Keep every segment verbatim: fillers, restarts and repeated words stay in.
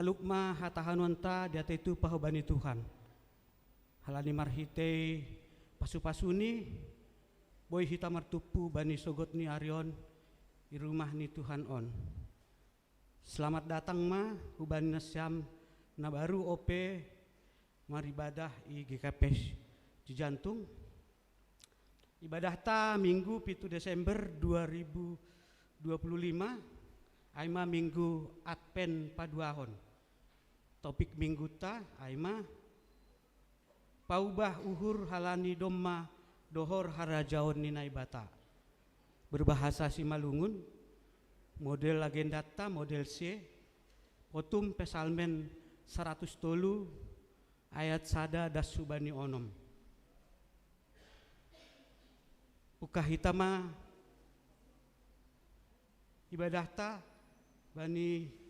Lukma hatahanonta diatei tu pahobani Tuhan. Halani marhitei pasu-pasuni, boi hita martumpu bani sogod ni ari on i rumah ni Tuhan on. Selamat datang ma hubani nasiam na baru ope maribadah i G K P S Cijantung. Ibadahta Minggu pitu Desember dua ribu dua puluh lima, ai ma Minggu Advent paduahon. Topik Mingguta ai ma paubah uhur halani domma dohor harajaon ni Naibata. Berbahasa Simalungun, model agendatta model C, potum Psalmen saratus tolu ayat sada das hubani onom. Pungkah hita ma ibadahta bani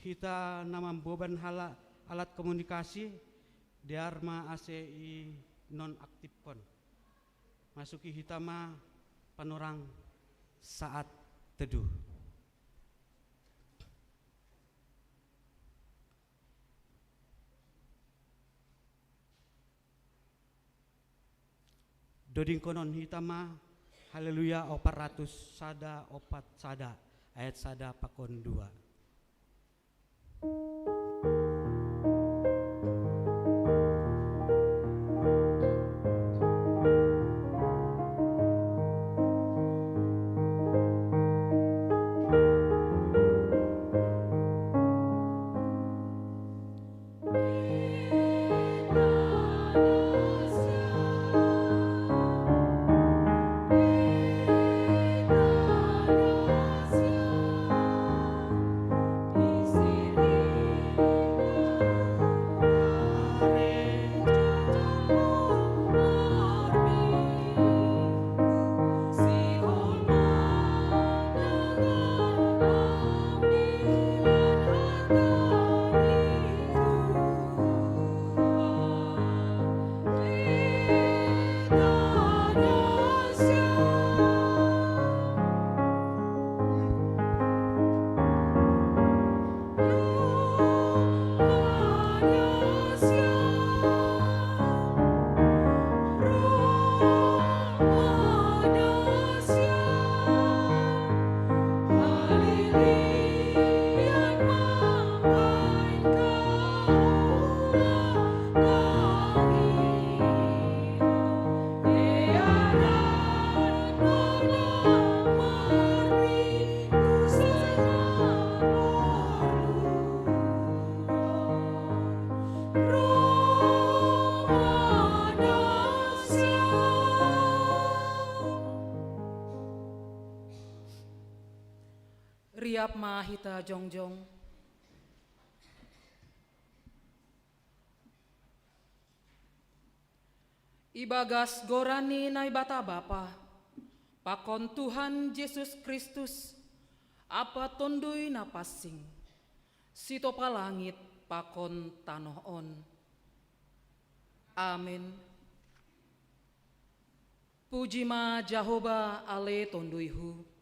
hita na mamboban hala-, alat komunikasi, dear ma ase i non aktifkon. Masuki hita ma panorang saat teduh. Dodingkonon hita ma Haleluya opat ratus sada opat sada ayat sada pakon dua. Riap ma hita jongjong. Ibagas goran ni Naibata Bapa, pakon Tuhan Jesus Kristus, Apa Tonduy Na Pansing, sitopa langit pakon tanoh on. Amen. Puji ma Jahowa ale Tonduyhu.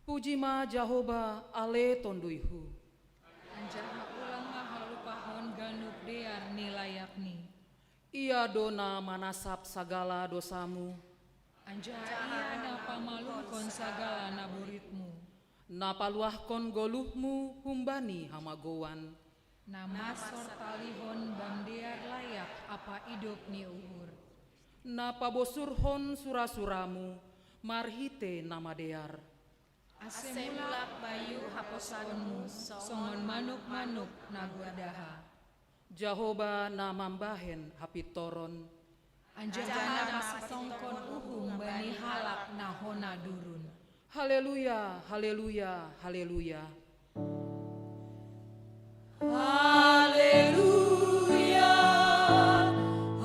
Puji ma Jahowa ale Tonduyhu. Anjaha ulang ma halupahon ganup dear ni layakni. Ia do na manasap sagala dosamu. Anjaha ia na pamaluhkon sagala na boritmu. Na paluahkon goluhmu humbani hamagouan. Na mansortalihon bam dear layak ampa idop ni uhur. Na pabosurhon sura-suramu marhite na madear. Ase mulak bayu haposaonmu songon manuk-manuk na gordaha. Jahowa na mambahen hapintoron. Anjaha na pasitongkon uhum bani halak na hona durun. Haleluya, haleluya, haleluya. Haleluya,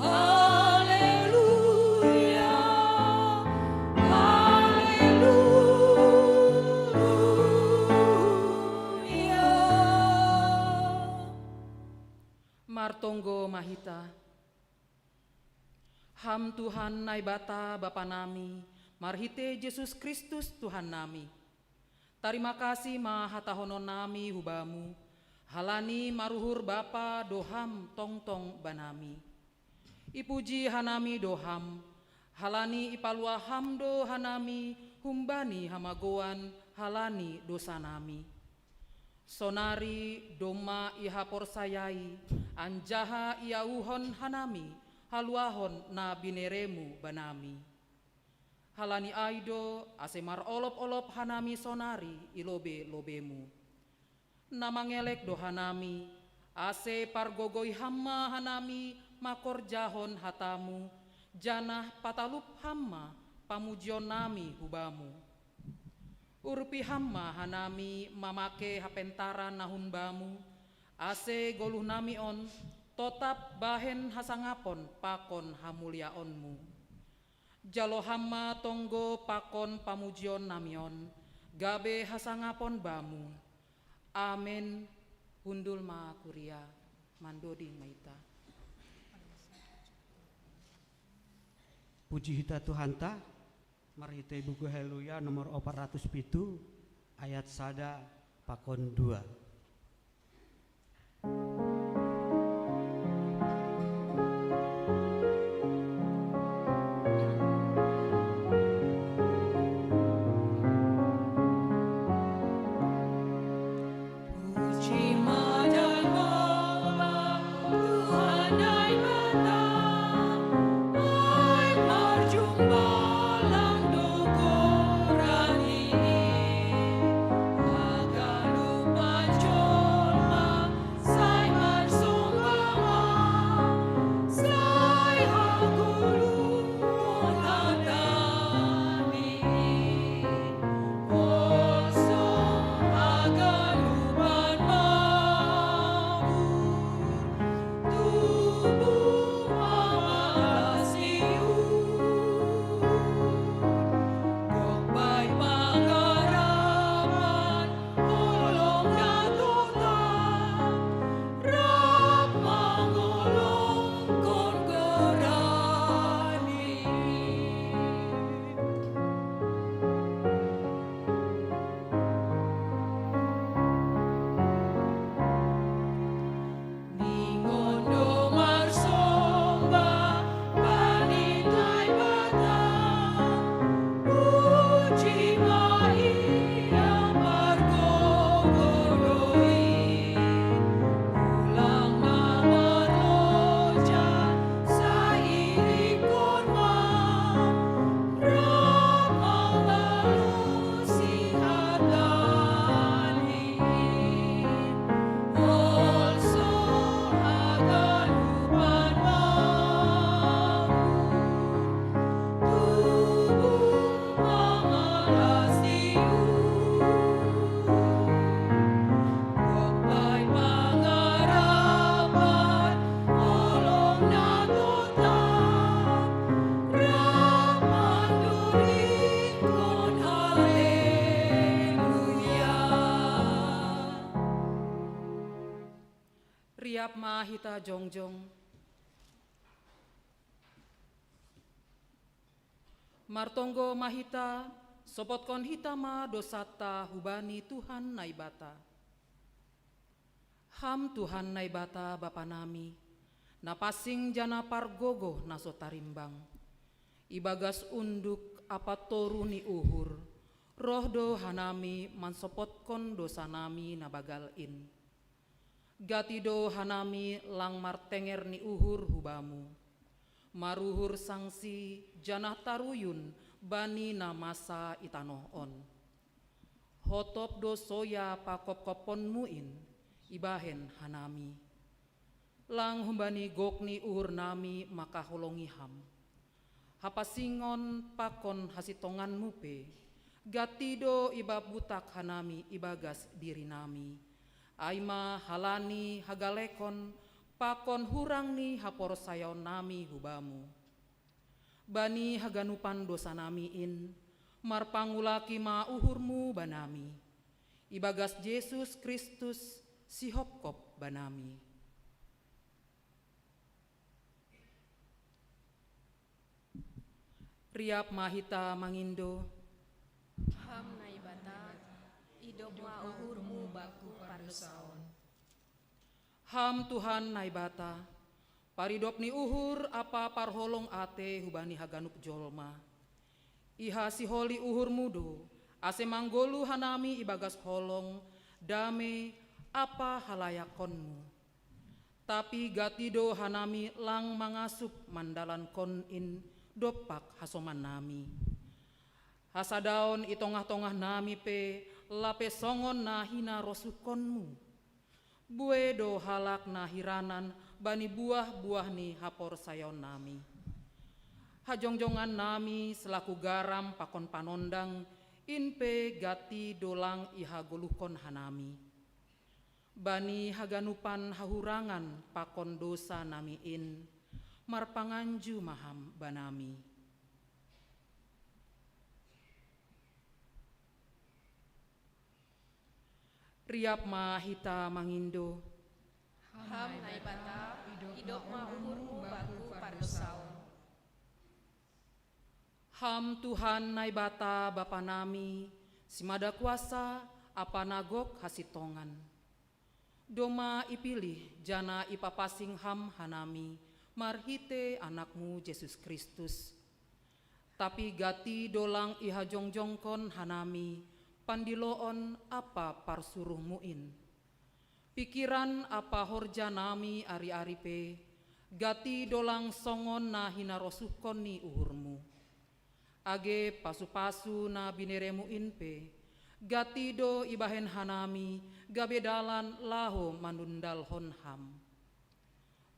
haleluya, haleluya. Martonggo ma hita. Ham Tuhan Naibata Bapa nami, Marhite Jesus Kristus Tuhan nami. Tarima kasih ma hatahonon nami hu Bamu, halani maruhur Bapa do Ham tongtong banami. Ipuji hanami do Ham, halani ipalua Ham do hanami humbani hamagoan halani dosa nami. Sonari domma ihaporsayai, anjaha iauhon hanami haluahon na binereMu banami. Halani ai do, ase marolop-olop hanami sonari i lobe-lobeMu. Na mangelek do hanami, ase pargogoi Ham ma hanami mangkorjahon hataMu, janah patalup Ham ma pamujion nami hu Bamu. Urupi Ham ma hanami mamake hapentaran na hun Bamu, ase goluh nami on totap bahen hasangapon pakon hamuliaonMu. Jalo Ham ma tonggo pakon pamujion nami on, gabe hasangapon Bamu. Amen. Hundul ma kuria, mandoding ma ita. Puji hita Tuhanta, marhite buku Haleluya nomor opat ratus pitu, ayat sada pakon dua. Riap ma hita jongjong. Martonggo ma hita, sopotkon hita ma dosanta hubani Tuhan Naibata. Ham Tuhan Naibata Bapa nami, na pansing janah pargogoh na so tarimbang. Ibagas unduk ampa toru ni uhur, roh do hanami mansopotkon dosa nami na bagal in. Gati do hanami lang martenger ni uhur hu Bamu, maruhur sangsi janah taruyun bani na masa i tanoh on. Hotop do soya pakopkoponMu in ibahen hanami. Lang humbani gok ni uhur nami mangkaholongi Ham. Hapansingon pakon hasintonganMu pe, gati do ibabutak hanami ibagas diri nami, ai ma halani hagalekon pakon hurang ni haporsayaon nami hu Bamu. Bani haganupan dosa nami in, marpangulaki ma uhurMu banami. Ibagas Jesus Kristus, sihopkop banami. Riap ma hita mangindo. Ham Naibata, idop ma uhurmu baku pardosaon. Ham Tuhan Naibata, paridop ni uhur ampa parholong ate hubani haganup jolma. Ihasiholi uhurmu do, ase manggoluh hanami ibagas holong, dame ampa halayakkonmu. Tapi gati do hanami lang mangasup mandalankon in dompak hasomannami. Hasadaon i tongah-tongahnami pe lape songon na hinarosuhkonmu. Bue do halak na hiranan bani buah-buah ni haporsayaonnami. Hajongjongannami selaku garam pakon panondang, in pe gati do lang ihagoluhkon hanami. Bani haganupan hahurangan pakon dosanami in, marpanganju ma Ham banami. Riap ma hita mangindo. Ham Naibata, idop ma uhurmu baku pardosaon. Ham Tuhan Naibata Bapanami, simada kuasa ampa na gok hasintongan. Domma ipilih janah ipapasing Ham hanami marhite AnakMu Jesus Kristus. Tapi gati do lang ihajongjongkon hanami pandiloon ampa parsuruhMu in. Pikiran ampa horjanami ari-ari pe, gati do lang songon na hinarosuhkon ni uhurMu. Age pasu-pasu na binereMu in pe, gati do ibahen hanami gabe dalan laho manundalhon Ham.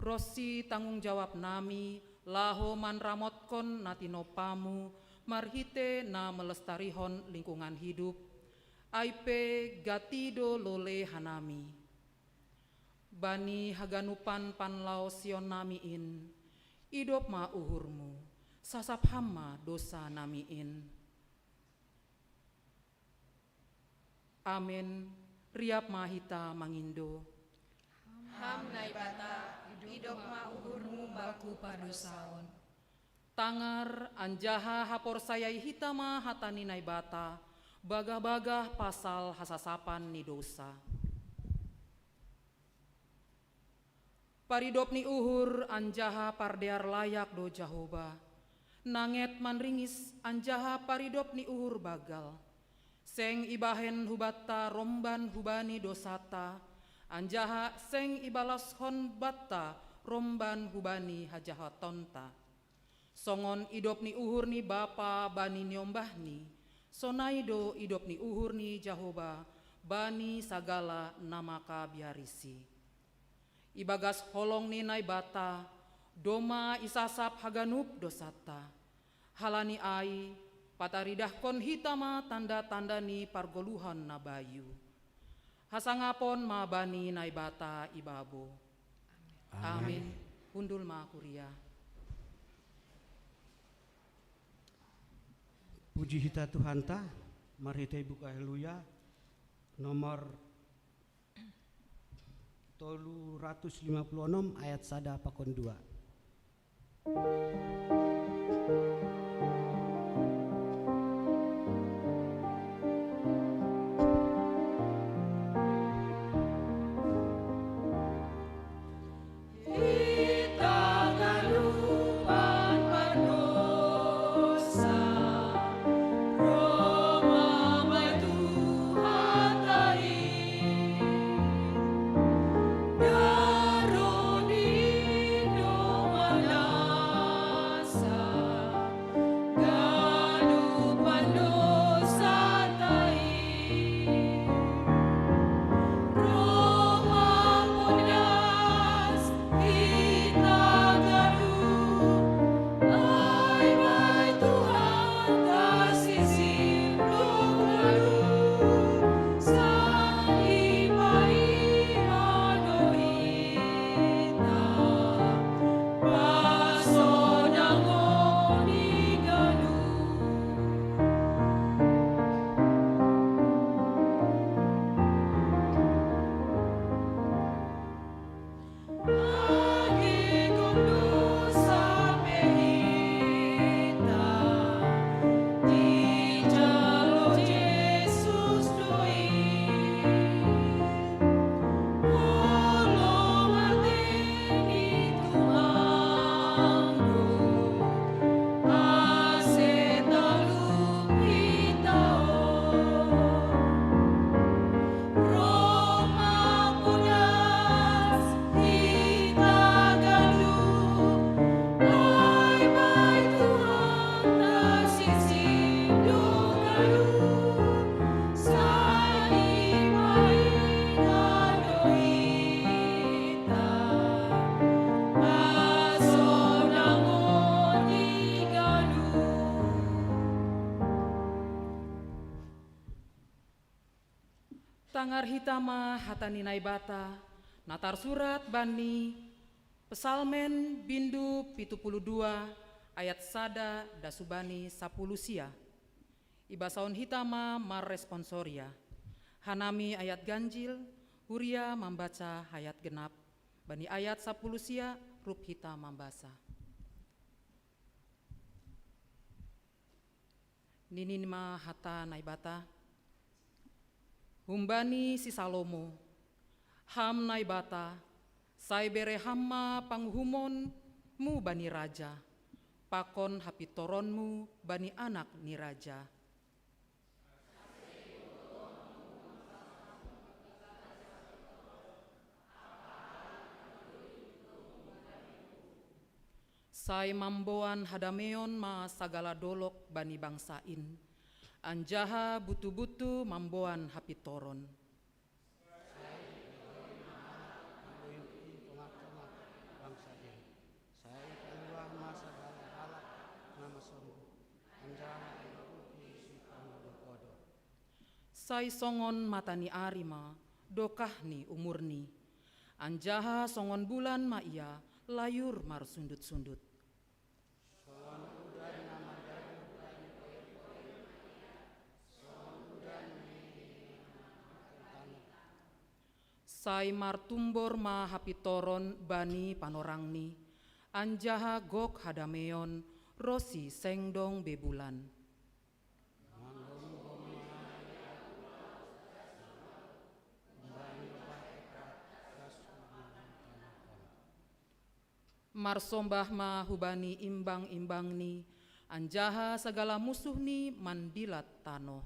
Ronsi tanggung jawabnami laho manramotkon na tinompaMu marhite na melestarihon lingkungan hidup, ai pe gati do lole hanami. Bani haganupan panlaosionnami in, idop ma uhurMu, sasap Ham ma dosanami in. Amen. Riap ma hita mangindo. Ham Naibata, idop ma uhurMu baku pardosaon. Tangar anjaha haporsayai hita ma hata ni Naibata, bagah-bagah pasal hasasapan ni dosa. Paridop ni uhur anjaha pardear layak do Jahowa, nanget manringis anjaha paridop ni uhur banggal. Seng ibahen hubanta romban hubani dosanta, anjaha seng ibalaskon banta romban hubani hajahatonta. Songon idop ni uhur ni bapa bani niombahni, sonai do idop ni uhur ni Jahowa bani sagala na mangkabiarisi. Ibagas holong ni Naibata, domma isasap haganup dosanta. Halani ai, pataridahkon hita ma tanda-tanda ni pargoluhan na bayu. Hasangapon ma bani Naibata ibabo. Amen. Amen. Hundul ma kuria. Puji hita Tuhanta, marhite buku Haleluya, nomor tolu ratus lima puluh enam ayat sada pakon dua. Tangar hita ma hata ni Naibata, na tarsurat bani Psalmen bindu pitu puluh dua ayat sada dasubani sapuluh sia. Ibasaon hita ma marresponsoria. Hanami ayat ganjil, huria mambaca ayat genap, bani ayat sapuluh sia rup hita mambasa. Nini ma hata Naibata. Humbani si Salomo, Ham Naibata, sai bere Ham ma panguhumonmu bani raja, pakon hapitoronmu bani anak ni raja. Sai mamboan hadameon ma sagala dolok bani bangsa in, anjaha butu-butu mamboan hapitoron. Sai igogohi ma halak na boyu i tongah-tongah bangsa in. Sai ipaluah ma sagala halak na masombuh, anjaha iurupi si pangodoh-odoh. Sai songon mata ni ari ma dokah ni umurni, anjaha songon bulan ma ia layur marsundut-sundut. Songon udan na mandayu bani poir-poir ma ia, songon udan ni na manghangkan tanoh. Sai martumbor ma hapitoron bani panorangni, anjaha gok hadameon, ronsi seng dong be bulan. Manggomgom ma ia, humbani lobah ekat, ras humbani tanoh on. Marsombah ma hubani imbang-imbangni, anjaha sagala musuhni mandilat tanoh.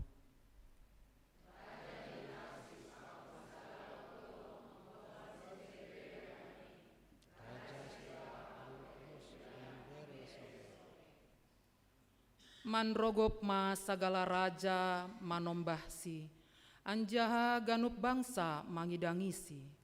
Manrogop ma sagala raja manombahsi, anjaha ganup bangsa mangidangisi.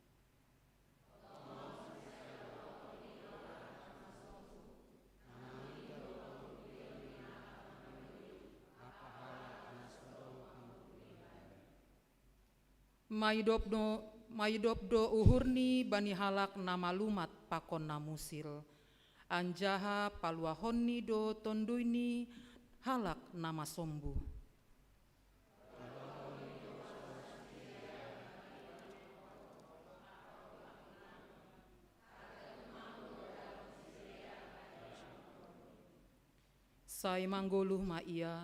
Maidop do, maidop do uhurni bani halak na malumat pakon na musil, anjaha paluahonni do tonduyni halak na masombuh. Sai manggoluh ma ia,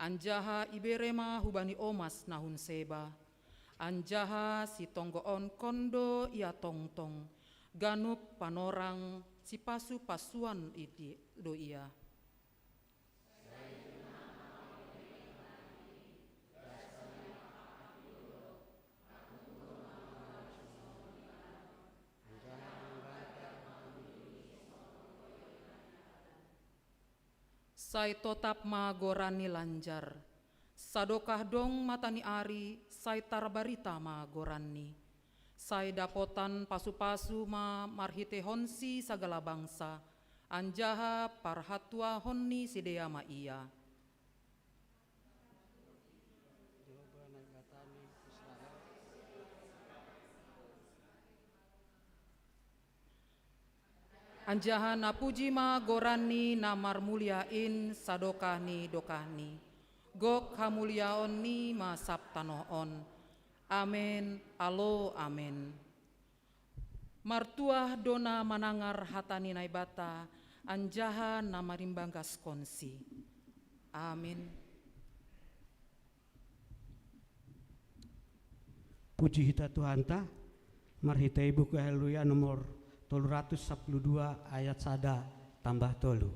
anjaha ibere ma hubani omas na hun Seba, anjaha sitonggoon kondo ia tongtong, ganup panorang sipasu-pasuan i-, do ia. Sai totap ma goranni lanjar. Sadokah dong mata ni ari, sai tarbarita ma goranni. Sai dapotan pasu-pasu ma marhiteihonsi sagala bangsa, anjaha parhatuahon ni sidea ma ia. Anjaha na puji ma goranni na marmulia in sadokah ni dokahni. Gok hamuliaonni ma sab tanoh on. Amen, alo amen. Martuah do na manangar hata ni Naibata, anjaha na marimbagaskonsi. Amen. Puji hita Tuhanta, marhitei buku Haleluya nomor tolu ratus sapuluh dua ayat sada tambah tolu.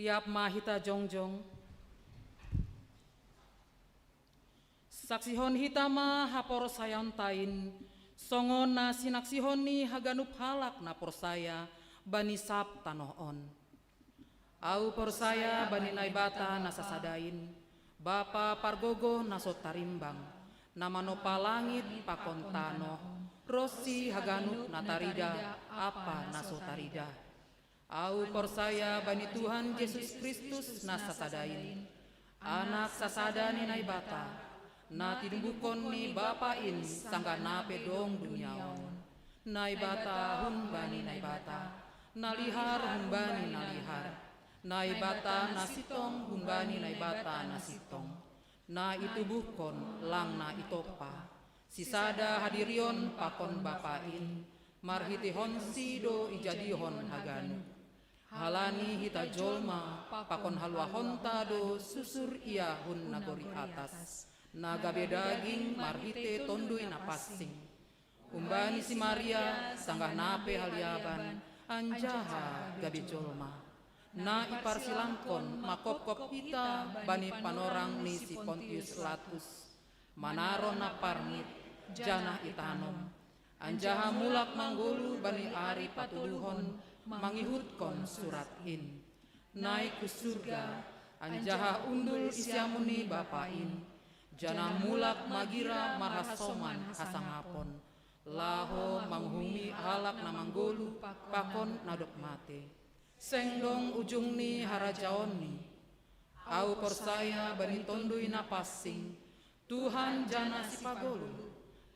Siap ma hita jongjong. Saksihon hita ma haporsayaontain, songon na sinaksihon ni haganup halak na porsaya bani sab tanoh on. Ahu porsaya bani Naibata na sasada in, Bapa pargogoh na so tarimbang, na manopa langit pakon tanoh, ronsi haganup na tarida ampa na so tarida. Ahu porsaya bani Tuhan Jesus Kristus na sasada in, Anak sasada ni Naibata, na tinumbuhkon ni Bapa in sanggah na pe dong dunia on. Naibata humbani Naibata, na lihar humbani na lihar, Naibata na sintong humbani Naibata na sintong, na itubuhkon lang na itompa. Sisada hadirion pakon Bapa in, marhiteihonsi do ijadihon haganup. Halani hita jolma pakon haluahonta do susur ia hun nagori atas, na gabe daging marhite Tonduy Napansing. Humbani si Maria sanggah na pe haliaban anjaha gabe jolma, na iparsilangkon manghophop hita bani panorang ni si Pontius Latus, manaron na parngit, janah itanom, anjaha mulak manggoluh bani ari patuluhon mangihutkon surat in. Naik hu surga, anjaha hundul i siamun ni Bapa in, janah mulak magira marhasoman hasangapon, laho manguhumi halak na manggoluh pakon na dob mate. Seng dong ujung ni harajaonni. Ahu porsaya bani Tonduy Napansing, Tuhan janah Sipagoluh,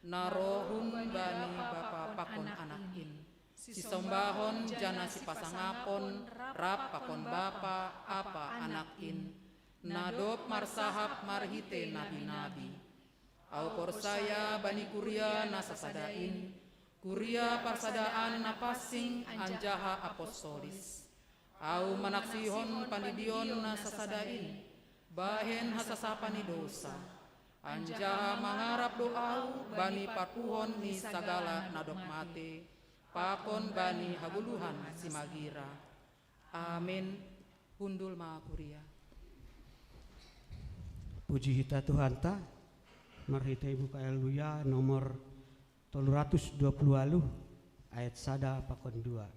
na roh hun bani Bapa pakon Anak in. Sisombahon janah sipasangapon rap pakon Bapa ampa Anak in, na dob marsahap marhite nabi-nabi. Ahu porsaya bani kuria na sasada in, kuria parsadaan na pansing anjaha apostolis. Ahu manaksihon pandidion na sasada in, bahen hasasapan ni dousa, anjaha mangarap do ahu bani parpuhon ni sagala na dob mate, pakon bani hagoluhan si magira. Amen. Hundul ma kuria. Puji hita Tuhanta, marhite buku Haleluya nomor tolu ratus dua puluh waluh, ayat sada pakon dua.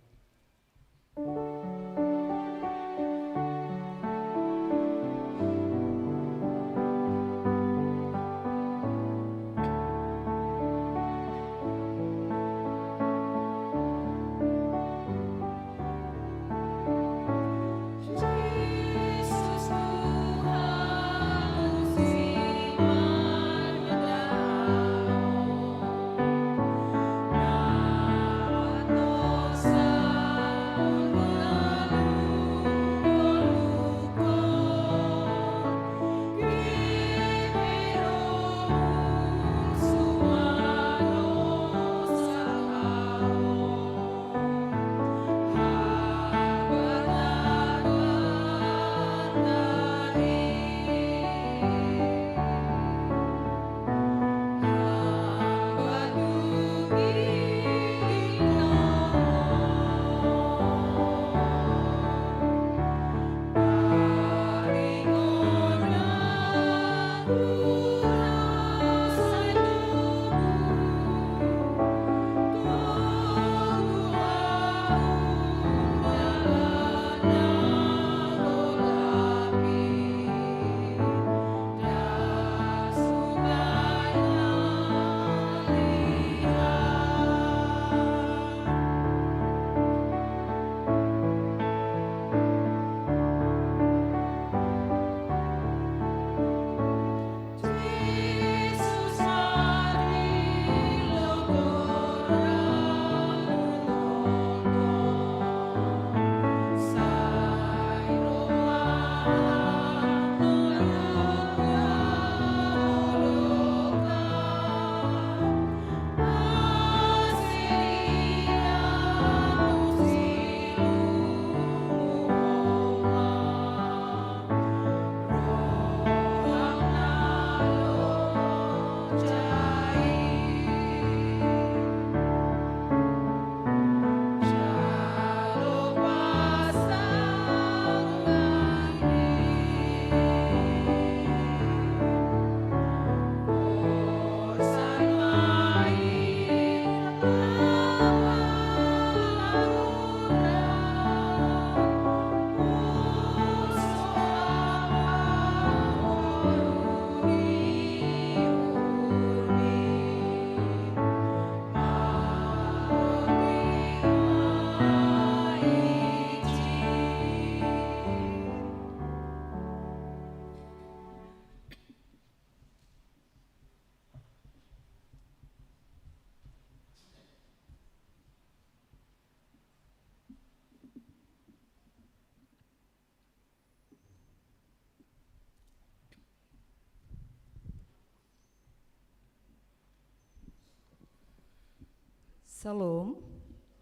Shalom.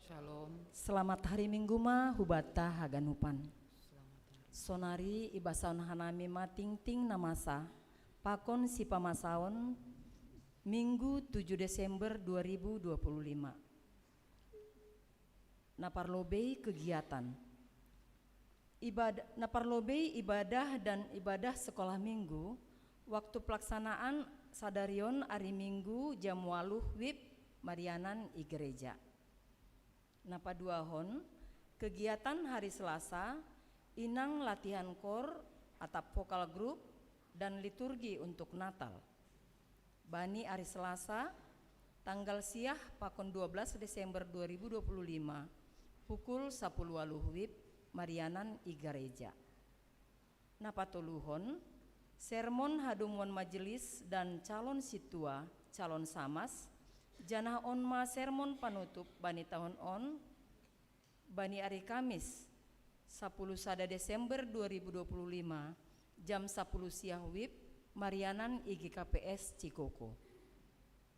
Shalom. Selamat hari Minggu ma hubata haganupan. Selamat hari. Sonari ibasaon hanami ma tingting na masa pakon sipamasaon Minggu tujuh Desember dua ribu dua puluh lima. Na parlobei kegiatan. Ibadah, na parlobei ibadah dan ibadah sekolah minggu, waktu pelaksanaan sadarion ari Minggu jam waluh wib marianan i gereja. Na paduahon, kegiatan hari Selasa, inang latihan kor atap vokal grup dan liturgi untuk Natal. Bani ari Selasa, tanggal siah pakon dua belas Desember dua ribu dua puluh lima, pukul sapuluh waluh wib marianan i gareja. Na patoluhon, sermon hadumuan majelis dan calon situa, calon samas, janah on ma sermon panutup bani tahun on, bani ari Kamis, sapuluh sada Desember dua ribu dua puluh lima, jam sapuluh siah wib, marianan i G K P S Cikoko.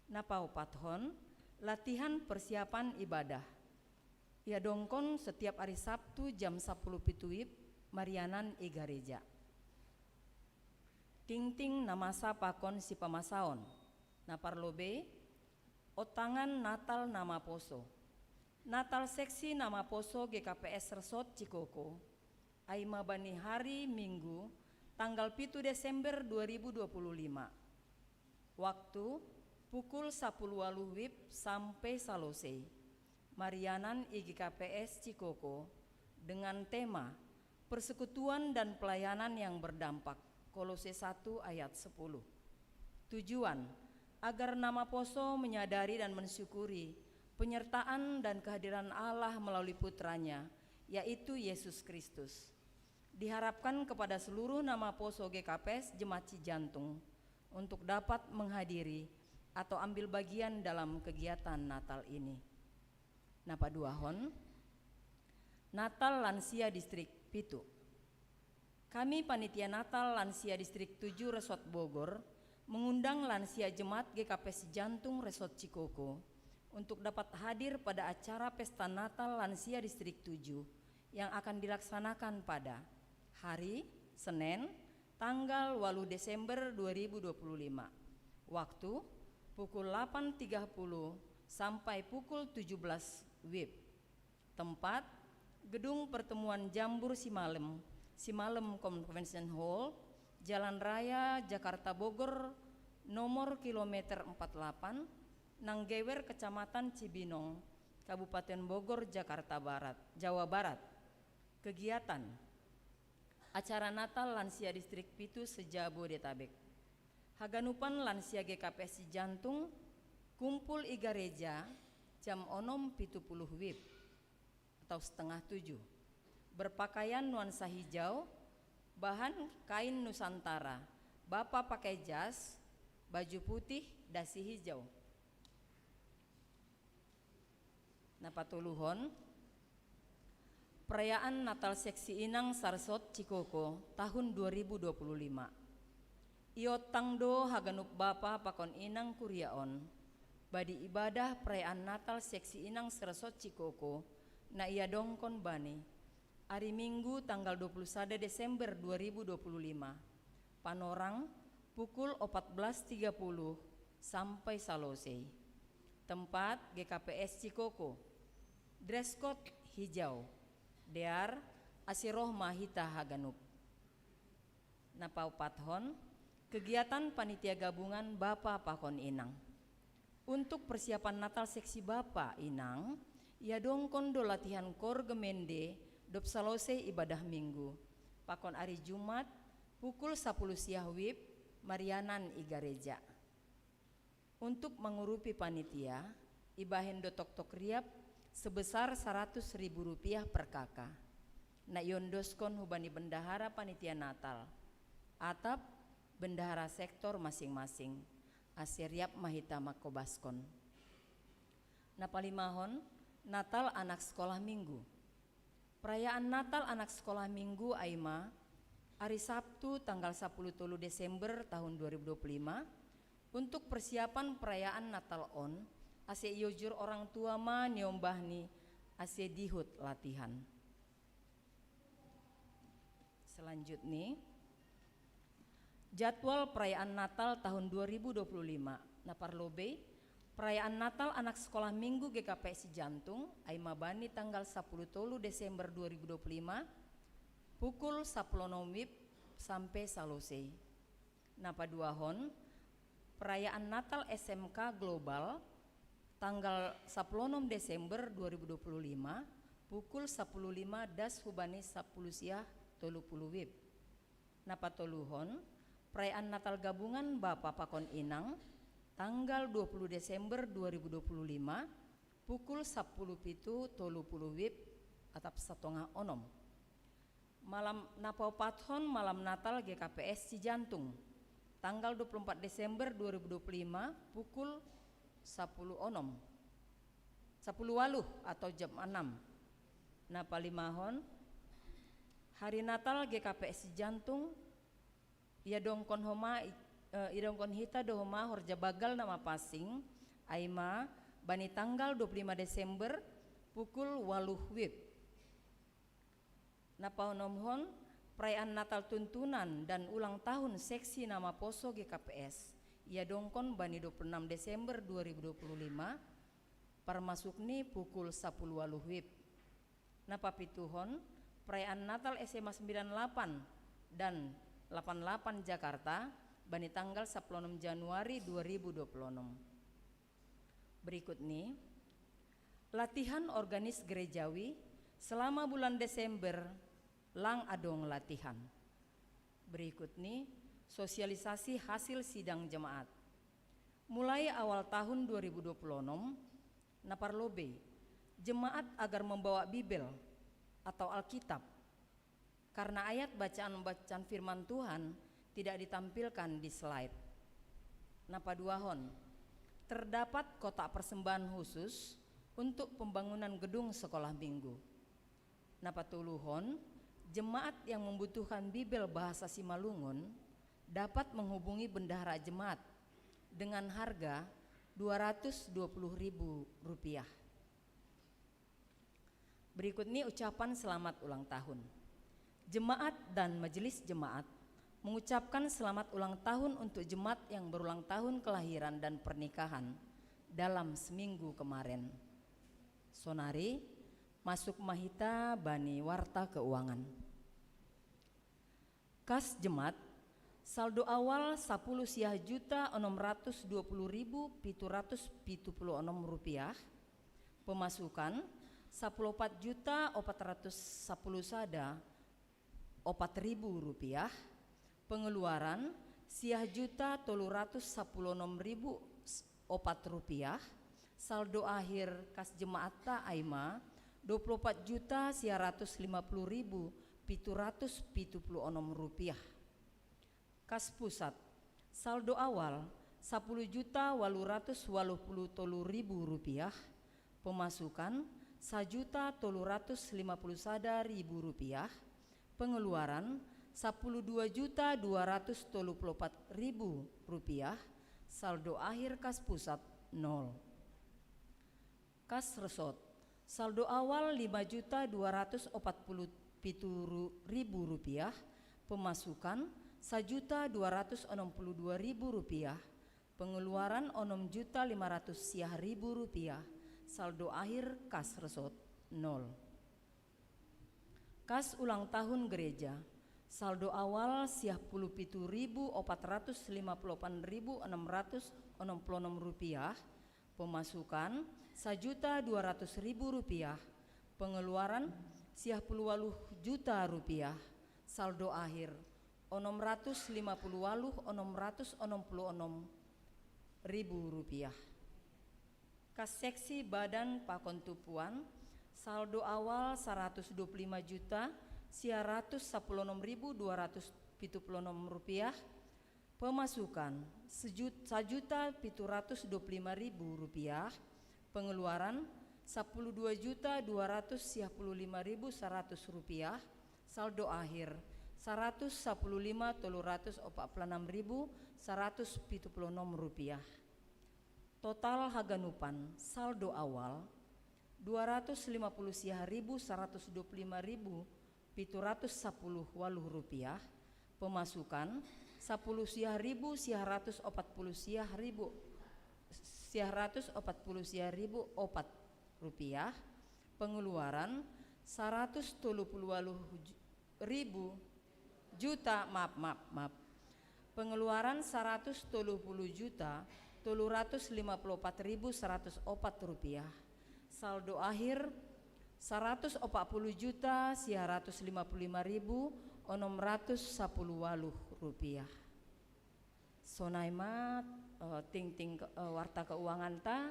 Na paopathon, latihan persiapan ibadah. Iadongkon setiap ari Sabtu jam sapuluh pitu wib, marianan i gareja. Tingting na masa pakon sipamasaon. Na parlobei, otangan Natal na maposo. Natal seksi na maposo G K P S Resort Cikoko, ai ma bani hari Minggu, tanggal pitu Desember dua ribu dua puluh lima. Waktu, pukul sapuluh waluh wib sampai salosei. Marianan i G K P S Cikoko dengan tema Persekutuan dan Pelayanan yang Berdampak, Kolose satu ayat sepuluh. Tujuan, agar na maposo menyadari dan mensyukuri penyertaan dan kehadiran Allah melalui Putranya, yaitu Yesus Kristus. Diharapkan kepada seluruh na maposo G K P S Jemaat Cijantung untuk dapat menghadiri atau ambil bagian dalam kegiatan Natal ini. Na paduahon, Natal Lansia Distrik pitu. Kami, Panitia Natal Lansia Distrik tujuh Resort Bogor, mengundang lansia Jemaat G K P S Jantung Resort Cikoko untuk dapat hadir pada acara Pesta Natal Lansia Distrik tujuh yang akan dilaksanakan pada hari Senin, tanggal waluh Desember dua ribu dua puluh lima. Waktu, pukul delapan tiga puluh sampai pukul tujuh belas wib. Tempat, Gedung Pertemuan Jambur Simalem, Simalem Convention Hall, Jalan Raya Jakarta Bogor, nomor kilometer empat delapan, nang gewer Kecamatan Cibinong, Kabupaten Bogor, Jakarta Barat, Jawa Barat. Kegiatan, acara Natal lansia Distrik pitu se-Jabodetabek. Haganupan lansia G K P S Jantung kumpul i gareja jam onom pitu puluh wib atau setengah tujuh. Berpakaian nuansa hijau, bahan kain Nusantara. Bapa pakai jas, baju putih, dasi hijau. Na patoluhon, perayaan Natal seksi inang Sarsot Cikoko tahun dua ribu dua puluh lima. Iotang do haganup bapa pakon inang kuria on, badi ibadah perayaan Natal seksi inang Sarsot Cikoko na iadongkon bani ari Minggu tanggal dua puluh sada Desember dua ribu dua puluh lima. Panorang pukul opat belas tiga puluh sampai salosei. Tempat, G K P S Cikoko. Dress code hijau. Dear, asi roh ma hita haganup. Na paopathon, kegiatan panitia gabungan bapa pakon inang. Untuk persiapan Natal seksi bapa inang, iadongkon do latihan kor gemende dob salosei ibadah Minggu. Pakon ari Jumat, pukul sapuluh siah wib, marianan i gareja. Untuk mangurupi panitia, ibahen do toktok riap sebesar saratus ribu rupiah per K K. Na iondoskon hubani bendahara panitia Natal atap bendahara sektor masing-masing, ase riap ma hita mangkobaskon. Na palimahon, Natal anak sekolah Minggu. Perayaan Natal anak sekolah Minggu ai ma ari Sabtu tanggal sapuluh tolu Desember tahun dua ribu dua puluh lima. Untuk persiapan perayaan Natal on, Ase iojur orang tua ma niombahni, ase dihut latihan. Selanjutnya, jadwal perayaan Natal tahun dua ribu dua puluh lima. Na parlobei, perayaan Natal anak sekolah minggu G K P S Sijantung, ai ma bani tanggal sapuluh tolu Desember dua ribu dua puluh lima, pukul sapuluh onom wib sampai salosei. Na paduahon, perayaan Natal S M K Global, tanggal sapuluh onom Desember dua ribu dua puluh lima, pukul sapuluh lima das hubani sapuluh siah tolu puluh wib. Na patoluhon, perayaan Natal gabungan Bapa pakon Inang, tanggal dua puluh Desember dua ribu dua puluh lima, pukul sapuluh pitu tolu puluh wib atap satongah onom. Malam na paopathon, malam Natal G K P S Sijantung, tanggal dua puluh empat Desember dua ribu dua puluh lima, pukul sapuluh onom, sapuluh waluh atau jam enam. Na palimahon, hari Natal G K P S Sijantung, ia dongkon homa, eh, ia dongkon hita do homa horja bagal na mapansing, ai ma bani tanggal dua puluh lima Desember, pukul waluh wib. Na paonomhon, perayaan Natal tuntunan dan ulang tahun seksi na maposo G K P S, ia dongkon bani dua puluh enam Desember dua ribu dua puluh lima, parmasukni pukul sapuluh waluh wib. Na papituhon, perayaan Natal S M A sembilan delapan dan delapan delapan Jakarta, bani tanggal sapuluh onom Januari dua ribu dua puluh onom. Berikutni, latihan organis gerejawi selama bulan Desember, lang adong latihan. Berikutni, sosialisasi hasil sidang jemaat. Mulai awal tahun dua ribu dua puluh onom, na parlobei, jemaat agar membawa Bibel atau Alkitab, karena ayat bacaan-bacaan firman Tuhan tidak ditampilkan di slide. Na paduahon, terdapat kotak persembahan khusus untuk pembangunan gedung sekolah minggu. Na patoluhon, jemaat yang membutuhkan Bibel bahasa Simalungun dapat menghubungi bendahara jemaat dengan harga dua ratus dua puluh ribu rupiah. Berikutni ucapan selamat ulang tahun. Jemaat dan majelis jemaat mengucapkan selamat ulang tahun untuk jemaat yang berulang tahun kelahiran dan pernikahan dalam seminggu kemarin. Sonari, masuk ma hita bani warta keuangan. Kas jemaat, saldo awal sapuluh siah juta onom ratus dua puluh ribu pitu ratus pitu puluh onom rupiah. Pemasukan, sapuluh opat juta opat ratus sapuluh sada opat ribu rupiah. Pengeluaran, siah juta tolu ratus sapuluh onom ribu opat rupiah. Saldo akhir kas jemaatta ai ma dua puluh opat juta siah ratus lima puluh ribu pitu ratus pitu puluh onom rupiah. Kas pusat, saldo awal sapuluh juta walu ratus walu puluh tolu ribu rupiah. Pemasukan, sajuta tolu ratus lima puluh sada ribu rupiah. Pengeluaran, sapuluh dua juta dua ratus tolu puluh opat ribu rupiah. Saldo akhir kas pusat, nol. Kas resort, saldo awal lima juta dua ratus opat puluh pitu ribu rupiah. Pemasukan, sajuta dua ratus onom puluh dua ribu rupiah. Pengeluaran, onom juta lima ratus siah ribu rupiah. Saldo akhir kas resort, nol. Kas ulang tahun gereja, saldo awal siah puluh pitu ribu opat ratus lima puluh opat ribu enam ratus onom puluh onom rupiah. Pemasukan, sajuta dua ratus ribu rupiah. Pengeluaran, siah puluh waluh juta rupiah. Saldo akhir, onom ratus lima puluh waluh onom ratus onom puluh onom ribu rupiah. Kas seksi badan pakon tumpuan, saldo awal saratus dua puluh lima juta siah ratus sapuluh onom ribu dua ratus pitu puluh onom rupiah. Pemasukan, sejut-, sajuta pitu ratus dua puluh lima ribu rupiah. Pengeluaran, sapuluh dua juta dua ratus siah puluh lima ribu saratus rupiah. Saldo akhir, saratus sapuluh lima tolu ratus opat puluh enam ribu saratus pitu puluh onom rupiah. Total haganupan saldo awal dua ratus lima puluh siah ribu saratus dua puluh lima ribu pitu ratus sapuluh waluh rupiah, pemasukan sapuluh siah ribu siah ratus opat puluh siah ribu siah ratus opat puluh siah ribu opat rupiah, pengeluaran saratus tolu puluh waluh ribu juta, maaf, maaf, maaf. Pengeluaran saratus tolu puluh juta tolu ratus lima puluh opat ribu saratus opat rupiah. Saldo akhir saratus opat puluh juta siah ratus lima puluh lima ribu onom ratus sapuluh waluh rupiah. Sonai ma, eh, tingting ke-, eh, warta keuangan ta.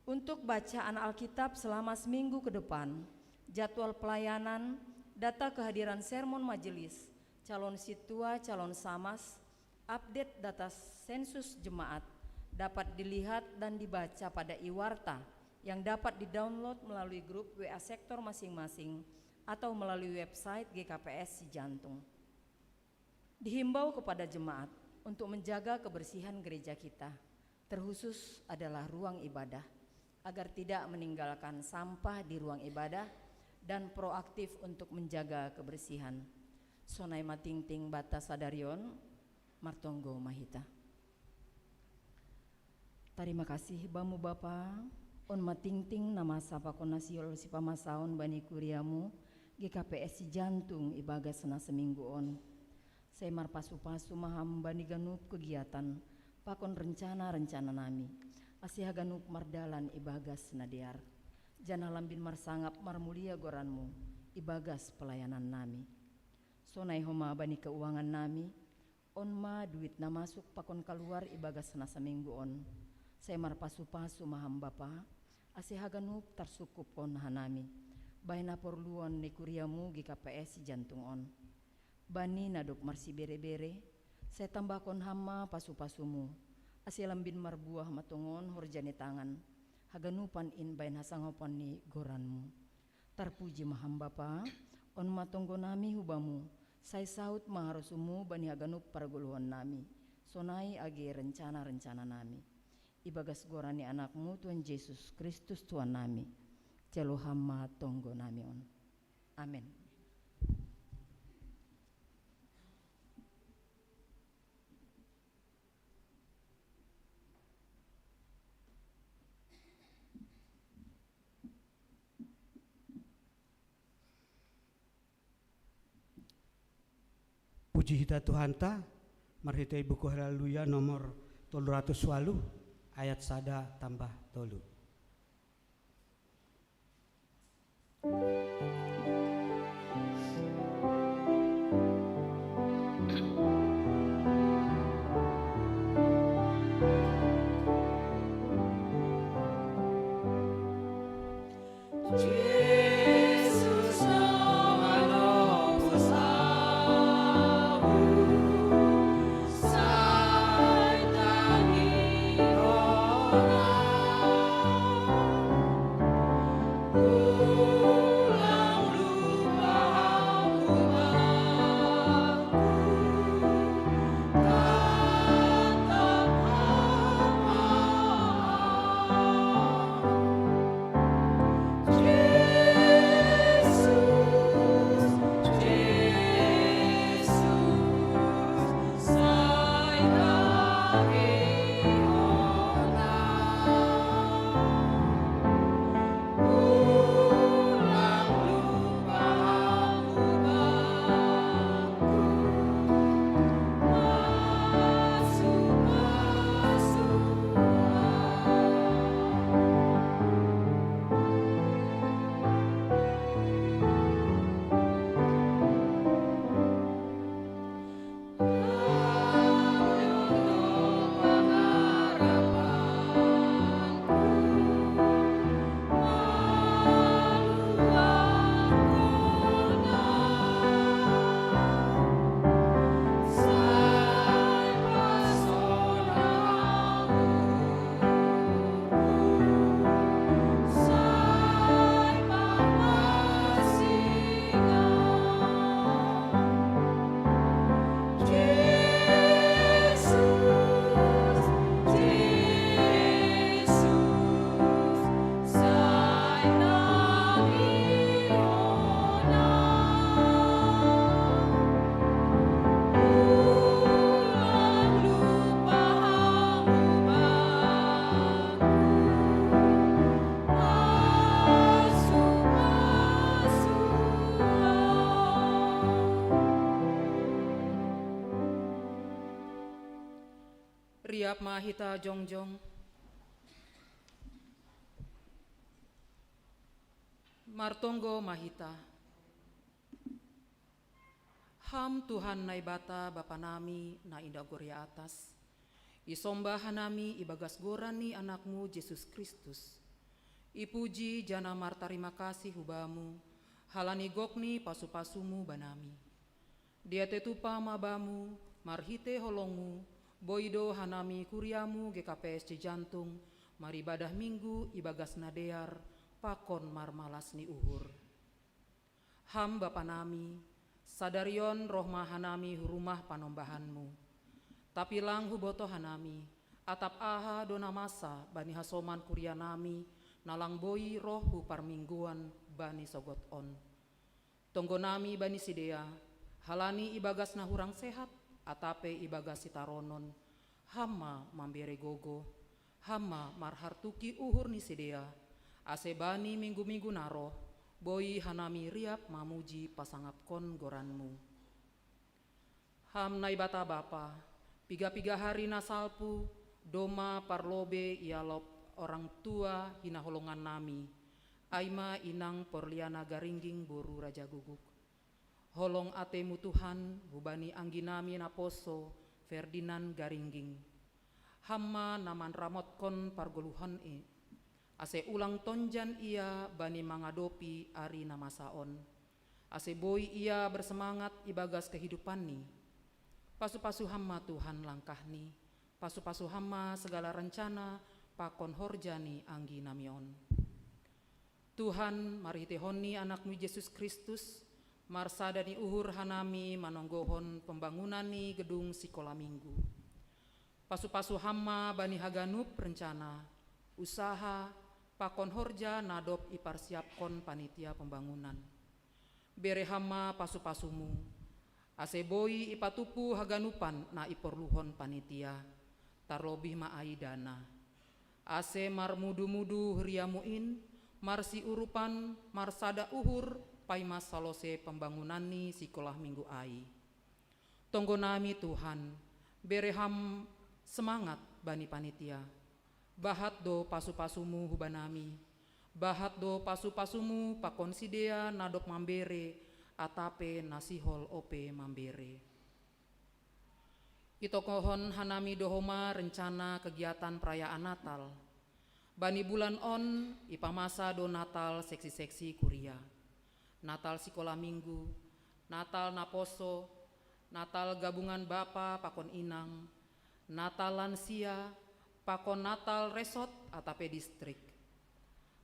Untuk bacaan Alkitab selama seminggu ke depan, jadwal pelayanan, data kehadiran sermon majelis, calon situa, calon samas, update data sensus jemaat dapat dilihat dan dibaca pada iwarta yang dapat di-download melalui grup W A sektor masing-masing atau melalui website G K P S Sijantung. Dihimbau kepada jemaat untuk menjaga kebersihan gereja kita, terkhusus adalah ruang ibadah, agar tidak meninggalkan sampah di ruang ibadah dan proaktif untuk menjaga kebersihan. Sonai ma tingting bata sadari on, martonggo ma hita. Tarima kasih Bamu Bapa, on ma tingting na masa pakon na sihol sipamasaon bani kuriamu, G K P S Sijantung ibagas na seminggu on. Sai marpasu-pasu ma Ham bani ganup kegiatan pakon rencana-rencana nami, ase haganup mardalan ibagas na dear. Janah lambin marsangap marmulia goranmu ibagas pelayanan nami. Sonai homa bani keuangan nami, on ma duit na masuk pakon kaluar ibagas na saminggu on. Sai marpasu-pasu ma Ham Bapa, ase haganup tarsungkuphon hanami bahen haporluon ni kuriamu G K P S Sijantung on. Bani na dob marsibere-bere, sai tambahkon Ham ma pasu-pasumu, ase lambin marbuah ma tongon horja ni tangan, haganupan in bahen hasangapon ni goranmu. Tarpuji ma Ham Bapa, on ma tonggo nami hu Bamu, sai saut ma harosumu bani haganup pargoluhon nami, sonai age rencana-rencana nami. Ibagas goran ni Anakmu Tuhan Jesus Kristus Tuhan nami, jalo Ham ma tonggo nami on. Amen. Puji hita Tuhanta, marhitei buku Haleluya nomor tolu ratus waluh, ayat sada tambah tolu. Riap ma hita jongjong. Martonggo ma hita. Ham Tuhan Naibata Bapa nami na inda goria atas, isomba hanami ibagas goran ni Anakmu Jesus Kristus. Ipuji jana martarima kasih hubamu, halani gok ni pasu-pasumu banami. Diate tupa ma bamu, marhite holongmu, boi do hanami kuriamu G K P S Cijantung, maribadah Minggu ibagas na dear, pakon marmalas ni uhur. Ham Bapa nami, sadarion roh ma hanami hu rumah panombahanmu. Tapi lang huboto hanami, atap aha do na masa bani hasoman kuria nami, na lang boi roh hu parmingguan bani sogot on. Tonggo nami bani sidea, halani ibagas na hurang sehat, atape ibagas sitaronon, ham ma mambere gogo, ham ma marhartuki uhur ni sidea, ase bani minggu-minggu na roh, boi hanami riap mamuji pasangapkon goranmu. Ham Naibata Bapa, piga-piga hari na salpu, doma parlobe ialop orang tua hinaholongan nami, ai ma inang Porliana Garingging boru Raja Guguk. Holong atemu Tuhan, hubani anggi nami naposo, Ferdinand Garingging. Ham ma na manramotkon pargoluhon i. Ase ulang tonjan ia bani mangadopi ari na masa on. Ase boi ia bersemangat ibagas kehidupanni. Pasu-pasu ham ma Tuhan langkahni. Pasu-pasu ham ma segala rencana pakon horja ni anggi nami on. Tuhan, marhitehon ni Anakmu Jesus Kristus, marsada ni uhur hanami manonggohon pembangunan ni gedung sikola Minggu. Pasu-pasu ham ma bani haganup rencana, usaha, pakon horja na dob iparsiapkon panitia pembangunan. Bere ham ma pasu-pasumu, ase boi ipatupu haganupan na iporluhon panitia, tarlobih ma ai dana. Ase marmudu-mudu huriamu in, marsiurupan, marsada uhur, paima salose pembangunan ni sikolah Minggu ai. Tonggo nami Tuhan, bere ham semangat bani panitia. Bahat do pasu-pasumu hubanami. Bahat do pasu-pasumu pakon sidea na dob mambere, atape na sihol ope mambere. Itonggohon hanami do homa rencana kegiatan perayaan Natal. Bani bulan on, ipamasa do Natal seksi-seksi kuria. Natal sikolah Minggu, Natal naposo, Natal gabungan bapa pakon inang, Natal lansia, pakon Natal resort atape distrik.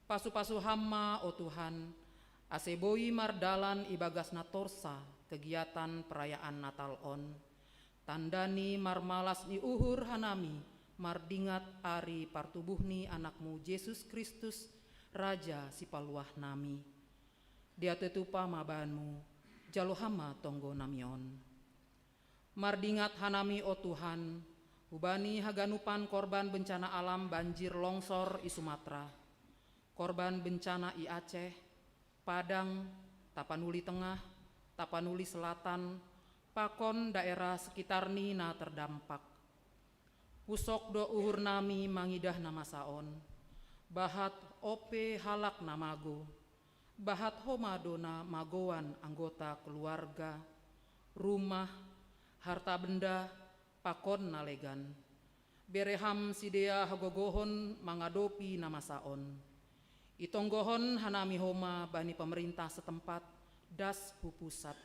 Pasu-pasu ham ma, o Tuhan, ase boi mardalan ibagas na torsa kegiatan perayaan Natal on. Tandani marmalas ni uhur hanami mardingat ari partubuh ni Anakmu Jesus Kristus, Raja Sipaluah nami. Diate tupa ma banmu, jalo ham ma tonggo nami on. Mardingat hanami, o Tuhan, hubani haganupan korban bencana alam banjir longsor i Sumatera, korban bencana i Aceh, Padang, Tapanuli Tengah, Tapanuli Selatan, pakon daerah sekitarni na terdampak. Pusok do uhur nami mangidah na masa on. Bahat ope halak na mago. Bahat homa do na magoan anggota keluarga, rumah, harta benda, pakon na legan. Bere ham sidea hagogohon mangadopi na masa on. Itonggohon hanami homa bani pemerintah setempat, das hu pusat.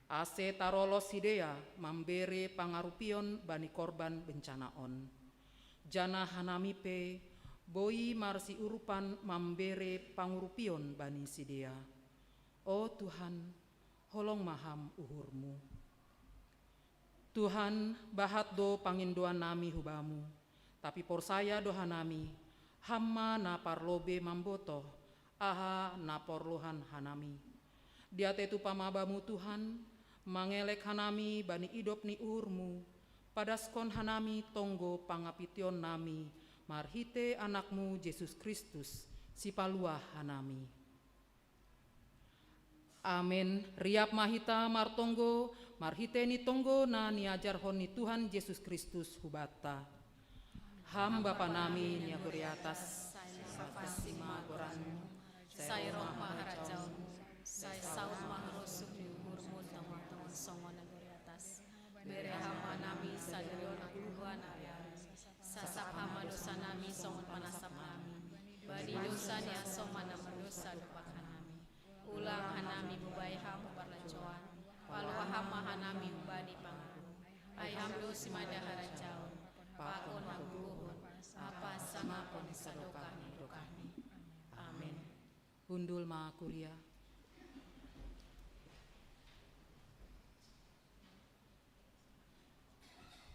Ase tarolos sidea mambere pangarupion bani korban bencana on. Janah hanami pe boi marsiurupan mambere pangurupion bani sidea. O Tuhan, holong ma ham uhurmu. Tuhan, bahat do pangindoan nami hubamu, tapi porsaya do hanami, ham ma na parlobe mambotoh, aha na porluhan hanami. Diate tupa ma bamu Tuhan, mangelek hanami bani idop ni uhurmu, padaskon hanami tonggo pangapition nami, marhite Anakmu Jesus Kristus, Sipaluah hanami. Amen. Riap ma hita martonggo, marhite ni tonggo na niajarhon ni Tuhan Jesus Kristus hubanta. Ham Bapa nami nia hu ri atas, sai mapasi ma goranmu, sai roh ma harajaonmu, sai saut ma harajaonmu, sai saut ma harosukmu, hurmut tama-tama songon na hu ri atas. Bere ham ma nami sadari on, ampuni nami ari-ari, sasap ham ma dosa nami songon panasap nami bani dosa ni hasoman na mardosa dompak nami. Ulang hanami hubahen ham tu parlanjuon, palua ham ma hanami humbani pangago. Ai ham do simada harajaon, pakon hagogoon, ampa hasangapon sadokah ni dokahni. Amen. Hundul ma kuria.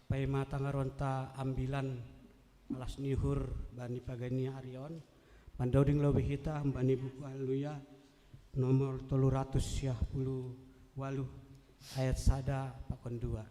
Paima tangaronta ambilan las ni uhur bani pagani ari on, mandoding lobi hita humbani buku Haleluya nomor tolu ratus sia puluh waluh, ayat sada pakon dua.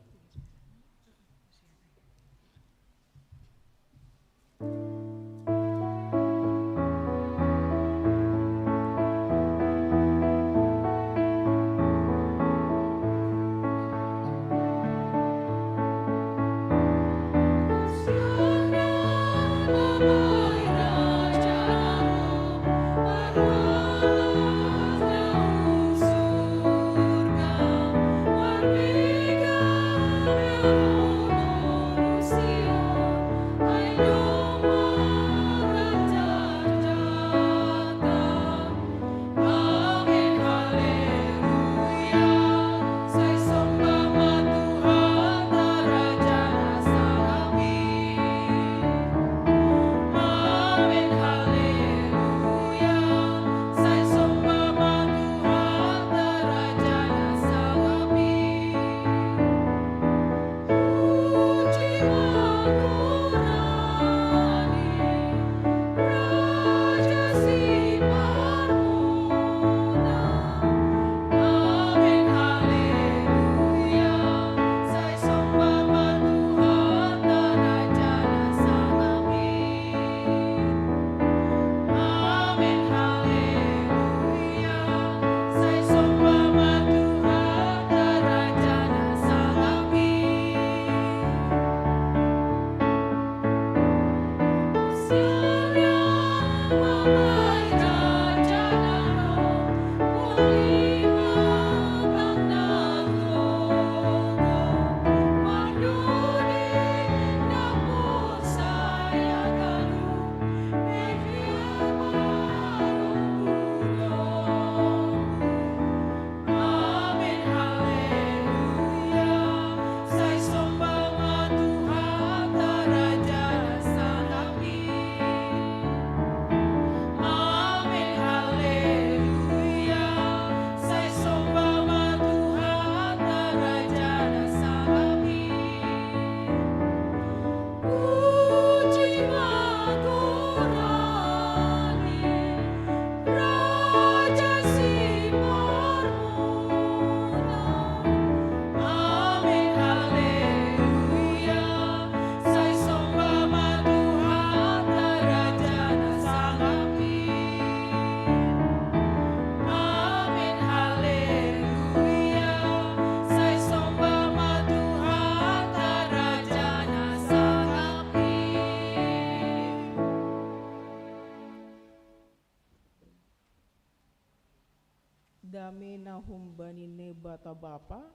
Dame na humbani Naibata Bapa,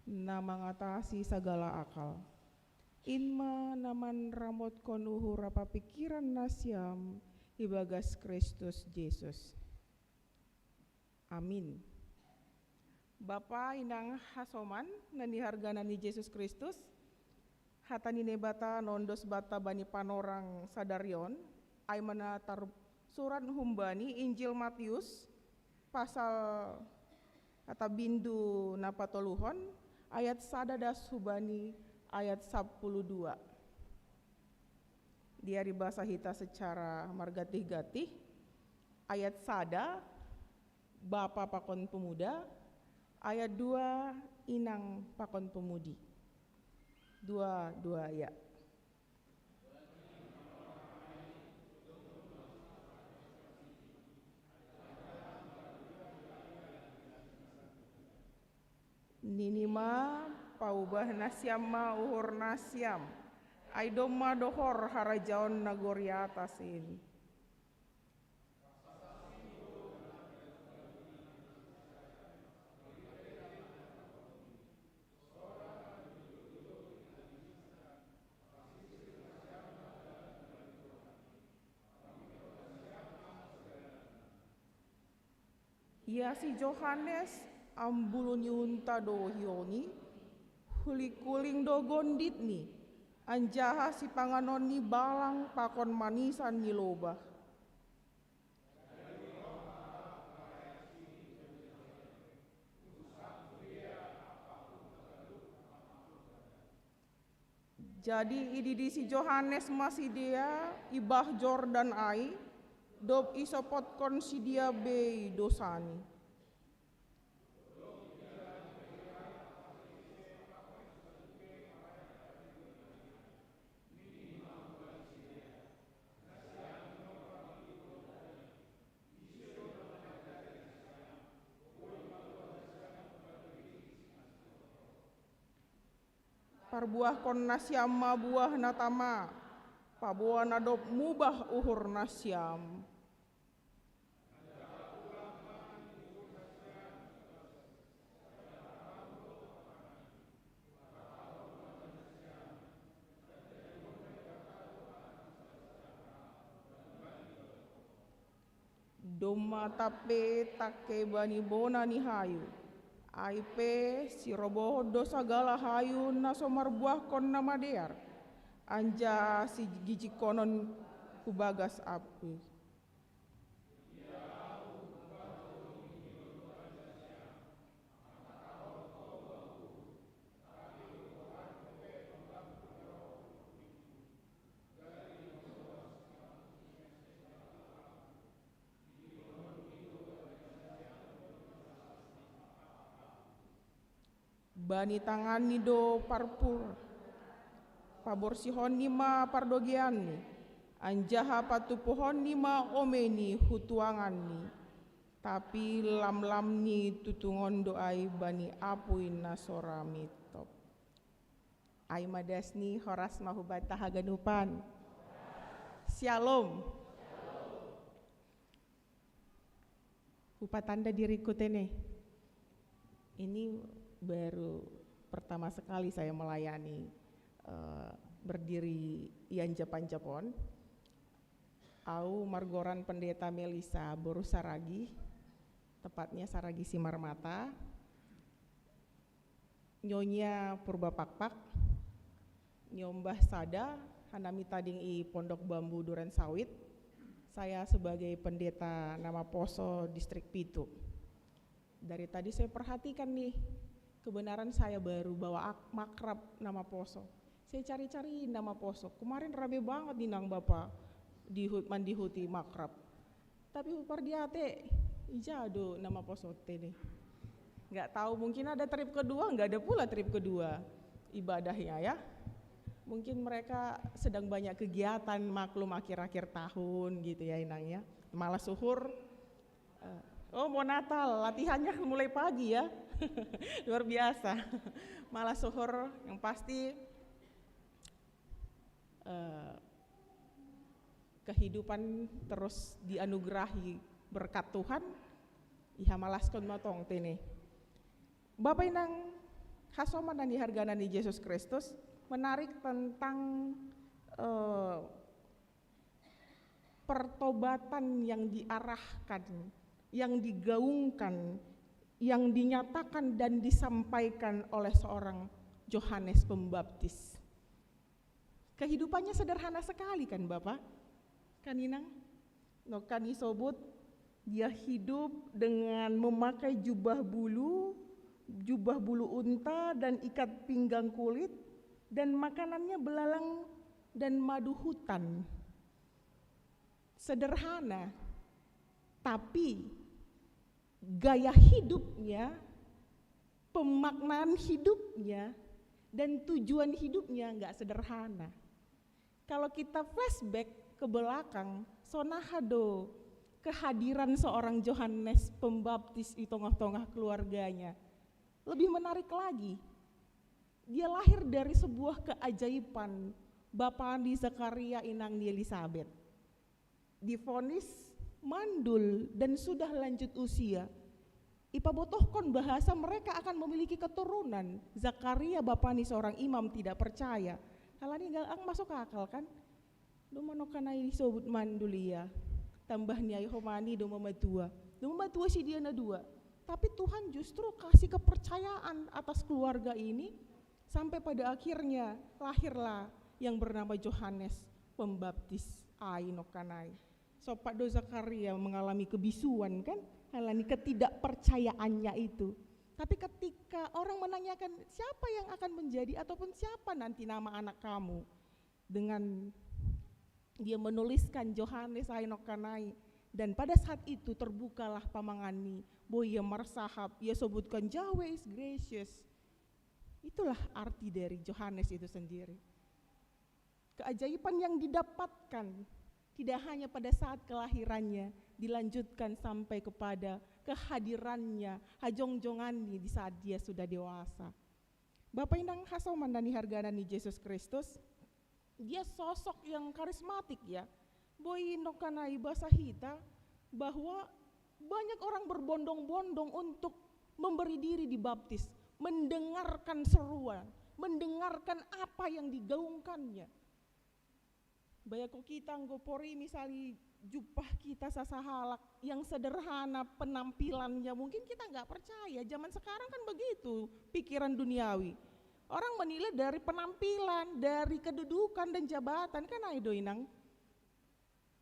na mangatasi sagala akal, in ma na manramotkon uhur ampa pingkiran nasiam ibagas Kristus Jesus. Amin. Bapa, inang hasoman na niharganan ni Jesus Kristus, hata ni Naibata na ondos banta bani panorang sadari on, ai ma na tarsurat humbani Injil Matius, pasal hata bindu na patoluhon, ayat sada das hubani ayat sapuluh dua. Dia ribasa hita secara margatih-gatih. Ayat sada, bapa pakon pemuda. Ayat dua, inang pakon pemudi. Dua, dua, ya. Nini ma, paubah nasiam ma uhur nasiam, Ai domma dohor harajaon nagori atas in. Ia si Johannes, ambulu ni unta do hioni, hulingkuling do gonditni, anjaha sipanganonni balang pakon manisan ni lobah. Jadi ididi si Johannes ma sidea i bah Jordan ai, dob isopotkon sidea bei dosani. Parbuahkon nasiam ma buah na tama, paboa na dob mubah uhur nasiam. Domma tampe tangke bani bona ni hayu, ai pe sirobohon do sagala hayu na so marbuahkon na madear, anjaha sigijingkonon hu bagas api. Bani tanganni do parpur, paborsihonni ma pardogeanni, anjaha patupuhonni ma omeni hu tuanganni, tapi lamlamni tutungon do ai bani apuy na so ra mintop. Ai ma dasni, horas ma hubanta haganupan. Syalom. Hupatanda diriku tene. Ini baru pertama sekali saya melayani, eh, berdiri ianja-panjap on. Au margoran Pendeta Melisa boru Saragi, tepatnya Saragi Simarmata. Nyonya Purba Pakpak, nyombah sada, hanami tading i Pondok Bambu Duren Sawit. Saya sebagai pendeta Nama Poso Distrik Pitu. Dari tadi saya perhatikan nih, kebenaran saya baru bawa ak-, makrab Nama Poso. Saya cari-cari Nama Poso. Kemarin rame banget nih nang Bapak di hut-, mandihuti makrab. Tapi hupardiate, ija do Nama Poso te nih. Nggak tahu, mungkin ada trip kedua, nggak ada pula trip kedua ibadahnya ya. Mungkin mereka sedang banyak kegiatan, maklum akhir-akhir tahun gitu ya, Inang ya. Malah suhur, eh, oh, mau Natal, latihannya mulai pagi ya. Luar biasa. Malah suhur, yang pasti, eh, kehidupan terus dianugerahi berkat Tuhan, ihamalaskon ma tong tene. Bapa Inang hasoman na hinaholongan ni Jesus Kristus, menarik tentang, eh, pertobatan yang diarahkan, yang digaungkan, yang dinyatakan dan disampaikan oleh seorang Johannes Pembaptis. Kehidupannya sederhana sekali kan, Bapak? Kan, Inang? No, kan isobut, dia hidup dengan memakai jubah bulu, jubah bulu unta dan ikat pinggang kulit, dan makanannya belalang dan madu hutan. Sederhana, tapi gaya hidupnya, pemaknaan hidupnya, dan tujuan hidupnya nggak sederhana. Kalau kita flashback ke belakang, sonaha do kehadiran seorang Johannes Pembaptis di tengah-tengah keluarganya. Lebih menarik lagi, dia lahir dari sebuah keajaiban, Bapa ni Zakaria, inang ni Elizabeth divonis mandul dan sudah lanjut usia. Ipabotohkon bahasa mereka akan memiliki keturunan. Zakaria, bapa ni seorang imam, tidak percaya. Hal ini nggak masuk akal, kan? Doma nokanai isobut mandul ia. Tambah ni ai homani doma matua. Doma matua si dia na dua. Tapi Tuhan justru kasih kepercayaan atas keluarga ini sampai pada akhirnya lahirlah yang bernama Yohanes Pembaptis. Ai nokanai. Sopat do Zakaria mengalami kebisuan, kan? Hal ini ketidakpercayaannya itu. Tapi ketika orang menanyakan siapa yang akan menjadi ataupun siapa nanti nama anak kamu, dengan dia menuliskan Yohanes ai nokanai. Dan pada saat itu terbukalah pamangan ni, bo ia marsahap, ia sebutkan Yahweh is gracious. Itulah arti dari Yohanes itu sendiri. Keajaiban yang didapatkan tidak hanya pada saat kelahirannya, dilanjutkan sampai kepada kehadirannya, hajongjongan ni di saat dia sudah dewasa. Bapa inang hasoman dan harganan ni Yesus Kristus, dia sosok yang karismatik ya. Boi nokanai bahasa hita bahwa banyak orang berbondong-bondong untuk memberi diri dibaptis, mendengarkan seruan, mendengarkan apa yang digaungkannya. Baya ko kita nggo pori misalnya jumpah kita sasahalak yang sederhana penampilannya, mungkin kita nggak percaya. Zaman sekarang kan begitu pikiran duniawi. Orang menilai dari penampilan, dari kedudukan dan jabatan, kan ai do inang.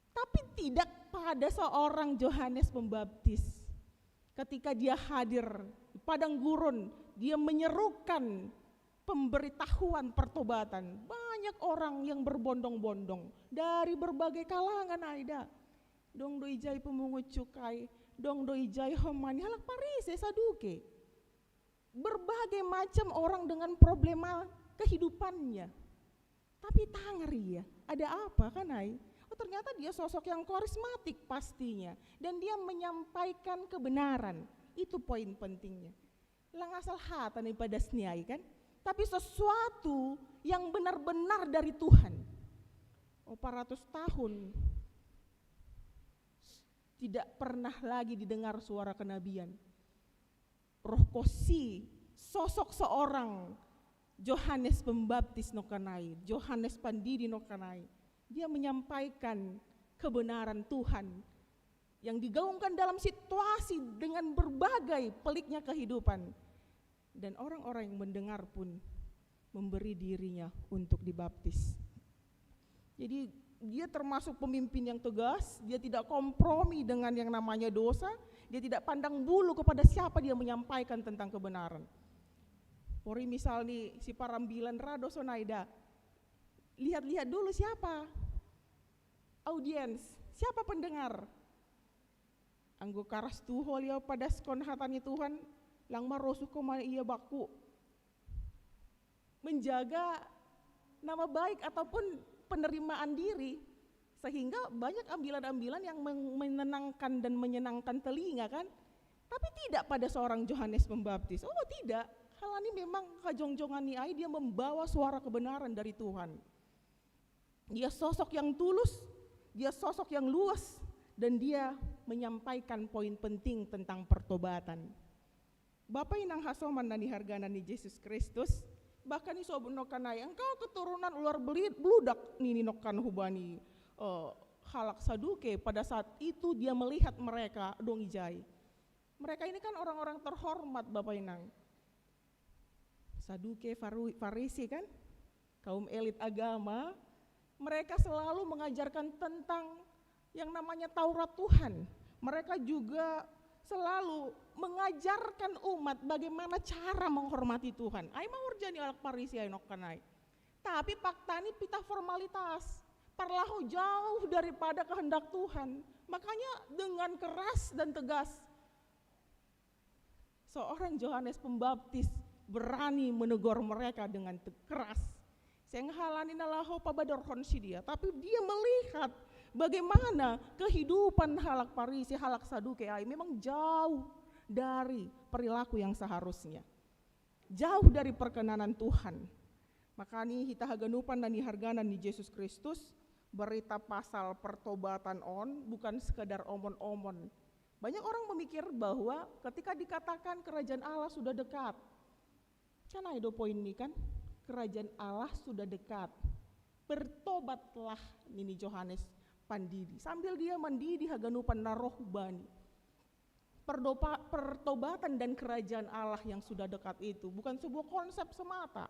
Tapi tidak pada seorang Yohanes Pembaptis. Ketika dia hadir di padang gurun, dia menyerukan pemberitahuan pertobatan. Banyak orang yang berbondong-bondong dari berbagai kalangan ai da. Dong do ijai pemungut cukai, dong do ijai homani, halak Parise, Saduke. Berbagai macam orang dengan problema kehidupannya. Tapi tangar ia, ada apa kan ai? Oh, ternyata dia sosok yang karismatik pastinya. Dan dia menyampaikan kebenaran. Itu poin pentingnya. Lang asal hata ni padas ni ai kan? Tapi sesuatu yang benar-benar dari Tuhan. Opat ratus tahun tidak pernah lagi didengar suara kenabian. Roh Kosi, sosok seorang Yohanes Pembaptis nokanai, Yohanes Pandidi nokanai. Dia menyampaikan kebenaran Tuhan yang digaungkan dalam situasi dengan berbagai peliknya kehidupan. Dan orang-orang yang mendengar pun memberi dirinya untuk dibaptis. Jadi dia termasuk pemimpin yang tegas, dia tidak kompromi dengan yang namanya dosa, dia tidak pandang bulu kepada siapa dia menyampaikan tentang kebenaran. Pori misal ni si parambilan ra do sonai da. Lihat-lihat dulu siapa audiens, siapa pendengar. Anggo karas tuho liau padaskon hata ni Tuhan, lang marosuh ko ma ia bakku. Menjaga nama baik ataupun penerimaan diri, sehingga banyak ambilan-ambilan yang men-, menenangkan dan menyenangkan telinga kan. Tapi tidak pada seorang Yohanes Pembaptis. Oh, tidak. Hal ini memang kajongjongan ni ai, dia membawa suara kebenaran dari Tuhan. Dia sosok yang tulus, dia sosok yang luas, dan dia menyampaikan poin penting tentang pertobatan. Bapa inang hasoman na niharganan ni Yesus Kristus, bahkan isobut nokanai, engkau keturunan ular beli-, beludak, nini nokan hubani, eh, halak Saduke. Pada saat itu dia melihat mereka dong ijai. Mereka ini kan orang-orang terhormat, Bapa Inang. Saduke, Faru-, Farisi kan, kaum elit agama, mereka selalu mengajarkan tentang yang namanya Taurat Tuhan. Mereka juga selalu mengajarkan umat bagaimana cara menghormati Tuhan. Ai ma urjani halak Farisi ai nokanai. Tapi fakta ni pita formalitas. Parlaho jauh daripada kehendak Tuhan. Makanya dengan keras dan tegas seorang Yohanes Pembaptis berani menegur mereka dengan te-, keras. Seng hal ni na laho pabadorhon si dia, tapi dia melihat bagaimana kehidupan halak Farisi, halak Saduke ai memang jauh dari perilaku yang seharusnya. Jauh dari perkenanan Tuhan. Makani hita haganupan nani harganan ni Jesus Kristus, berita pasal pertobatan on bukan sekadar omon-omon. Banyak orang memikir bahwa ketika dikatakan kerajaan Allah sudah dekat, can ai do poin ni kan, kerajaan Allah sudah dekat. Bertobatlah nini Johannes pandidi. Sambil dia mandidi haganupan na roh bani. Perdopa, pertobatan dan kerajaan Allah yang sudah dekat itu bukan sebuah konsep semata.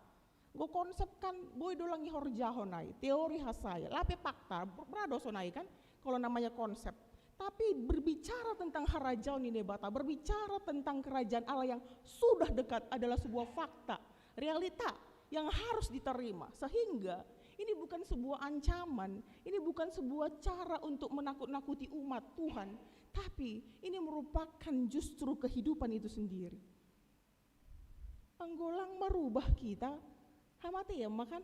Go konsep kan boi do lang ihorjahon ai, teori hasai, lape fakta, ber-, berado sonai kan, kalau namanya konsep. Tapi berbicara tentang harajaon ni Debata, berbicara tentang kerajaan Allah yang sudah dekat adalah sebuah fakta, realita yang harus diterima. Sehingga ini bukan sebuah ancaman, ini bukan sebuah cara untuk menakut-nakuti umat Tuhan, tapi ini merupakan justru kehidupan itu sendiri. Anggo lang marubah kita, hamate ya makan.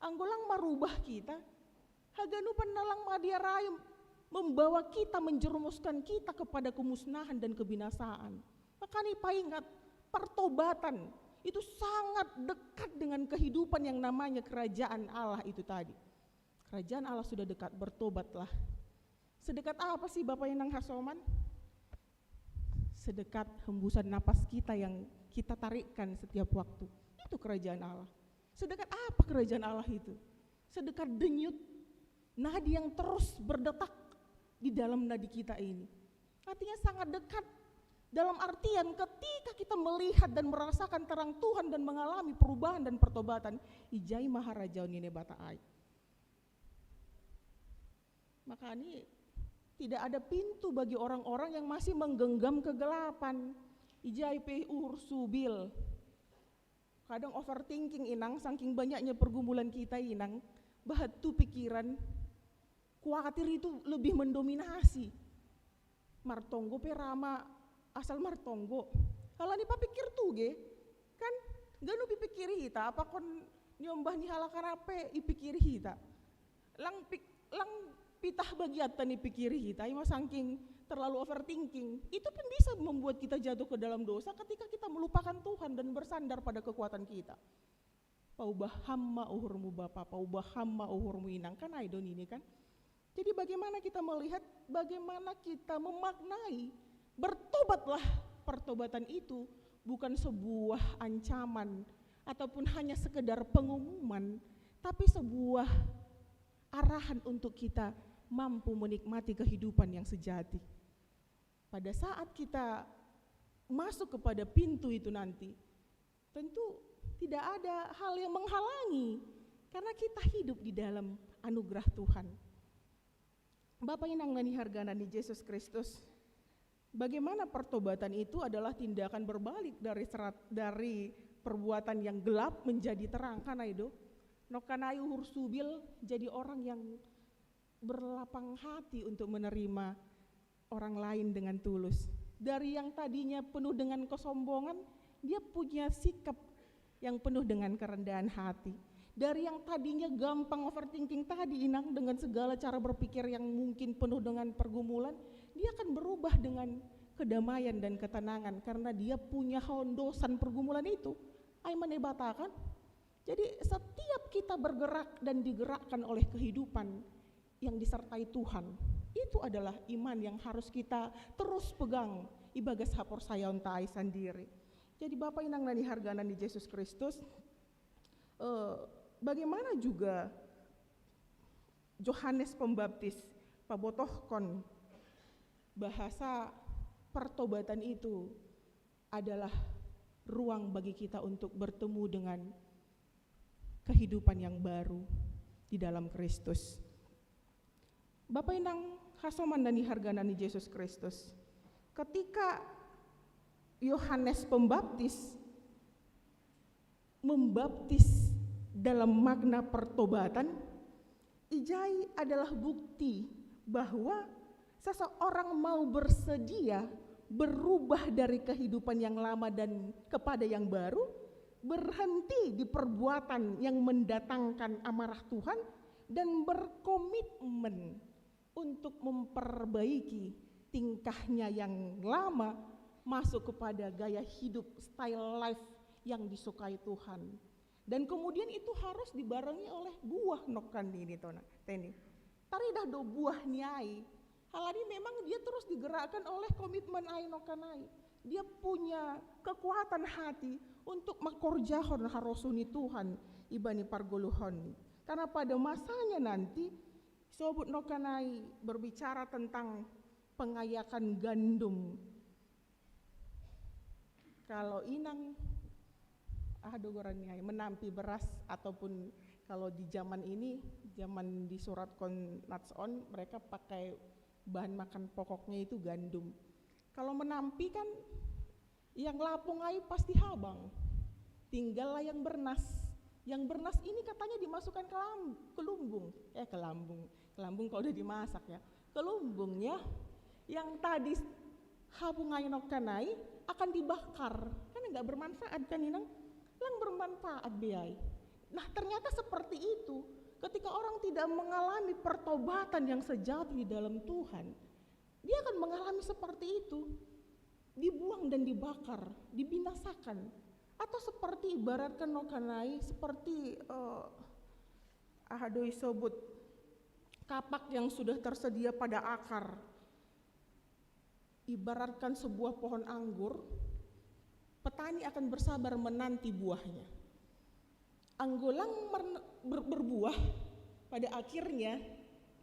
Anggo lang marubah kita, haganupan na lang madiarai membawa kita, menjerumuskan kita kepada kemusnahan dan kebinasaan. Makani paingat, pertobatan itu sangat dekat dengan kehidupan yang namanya kerajaan Allah itu tadi. Kerajaan Allah sudah dekat, bertobatlah. Sedekat apa sih Bapak Inang hasoman? Sedekat hembusan napas kita yang kita tarikkan setiap waktu. Itu kerajaan Allah. Sedekat apa kerajaan Allah itu? Sedekat denyut nadi yang terus berdetak di dalam nadi kita ini. Artinya sangat dekat. Dalam artian ketika kita melihat dan merasakan terang Tuhan dan mengalami perubahan dan pertobatan, ijai ma harajaon ni Debata ai. Makani tidak ada pintu bagi orang-orang yang masih menggenggam kegelapan. Ijai pe uhur subil. Kadang overthinking Inang, saking banyaknya pergumulan kita Inang, bahat tu pikiran, kuatir itu lebih mendominasi. Martonggo pe ra ma asal martonggo. Alani papikir tu ge, kan? Ganup ipikiri hita, apakon niombah ni halak an pe ipikiri hita. Lang pik-, lang pitah bagian ta ni pikiri hita, ima saking terlalu overthinking. Itu pun bisa membuat kita jatuh ke dalam dosa ketika kita melupakan Tuhan dan bersandar pada kekuatan kita. Paubah ham ma uhurmu Bapa, paubah ham ma uhurmu Inang, kan ai do nini kan? Jadi bagaimana kita melihat, bagaimana kita memaknai bertobatlah, pertobatan itu bukan sebuah ancaman ataupun hanya sekedar pengumuman, tapi sebuah arahan untuk kita mampu menikmati kehidupan yang sejati. Pada saat kita masuk kepada pintu itu nanti, tentu tidak ada hal yang menghalangi karena kita hidup di dalam anugerah Tuhan. Bapak Inang nani harganan ni Jesus Kristus, bagaimana pertobatan itu adalah tindakan berbalik dari serat, dari perbuatan yang gelap menjadi terang, kan ai do? Nokkanai uhur subil jadi orang yang berlapang hati untuk menerima orang lain dengan tulus. Dari yang tadinya penuh dengan kesombongan, dia punya sikap yang penuh dengan kerendahan hati. Dari yang tadinya gampang overthinking tadi, Inang, dengan segala cara berpikir yang mungkin penuh dengan pergumulan, dia akan berubah dengan kedamaian dan ketenangan karena dia punya hondosan pergumulan itu. Ai ma Debata kan? Jadi setiap kita bergerak dan digerakkan oleh kehidupan yang disertai Tuhan, itu adalah iman yang harus kita terus pegang ibagas haporsayaon ta ai sandiri. Jadi Bapak Inang nani harganan ni Jesus Kristus, eh, bagaimana juga Johannes Pembaptis pabotohkon bahasa pertobatan itu adalah ruang bagi kita untuk bertemu dengan kehidupan yang baru di dalam Kristus. Bapak Inang hasoman nani harganan ni Jesus Kristus, ketika Yohanes Pembaptis membaptis dalam makna pertobatan, ijai adalah bukti bahwa seseorang mau bersedia berubah dari kehidupan yang lama dan kepada yang baru, berhenti di perbuatan yang mendatangkan amarah Tuhan, dan berkomitmen untuk memperbaiki tingkahnya yang lama masuk kepada gaya hidup, style life yang disukai Tuhan. Dan kemudian itu harus dibarengi oleh buah nokkan ini, Tona, Teni. Taridah do buah niai. Hal ini memang dia terus digerakkan oleh komitmen ai nokkan ai. Dia punya kekuatan hati untuk makorjahon harosuh ni Tuhan ibani pargoluhon ni. Karena pada masanya nanti, sobut nokkan ai berbicara tentang pengayakan gandum. Kalau inang, ah, dogoran niai, menampi beras ataupun kalau di zaman ini, zaman di surat kon nuts on, mereka pakai bahan makan pokoknya itu gandum. Kalau menampi kan yang lapung ai pasti habang. Tinggallah yang bernas. Yang bernas ini katanya dimasukkan ke, lam, ke lumbung. Eh, ke lambung. Ke lambung kalau udah dimasak ya. Ke lumbung ya. Yang tadi habung ai nokkan ai akan dibakar. Kan nggak bermanfaat kan, Inang? Lang bermanfaat be ai. Nah, ternyata seperti itu. Ketika orang tidak mengalami pertobatan yang sejati di dalam Tuhan, dia akan mengalami seperti itu. Dibuang dan dibakar, dibinasakan. Atau seperti ibaratkan nokkan ai, seperti, eh, ah, do i sobut kapak yang sudah tersedia pada akar. Ibaratkan sebuah pohon anggur, petani akan bersabar menanti buahnya. Anggo lang mer-, ber-, berbuah, pada akhirnya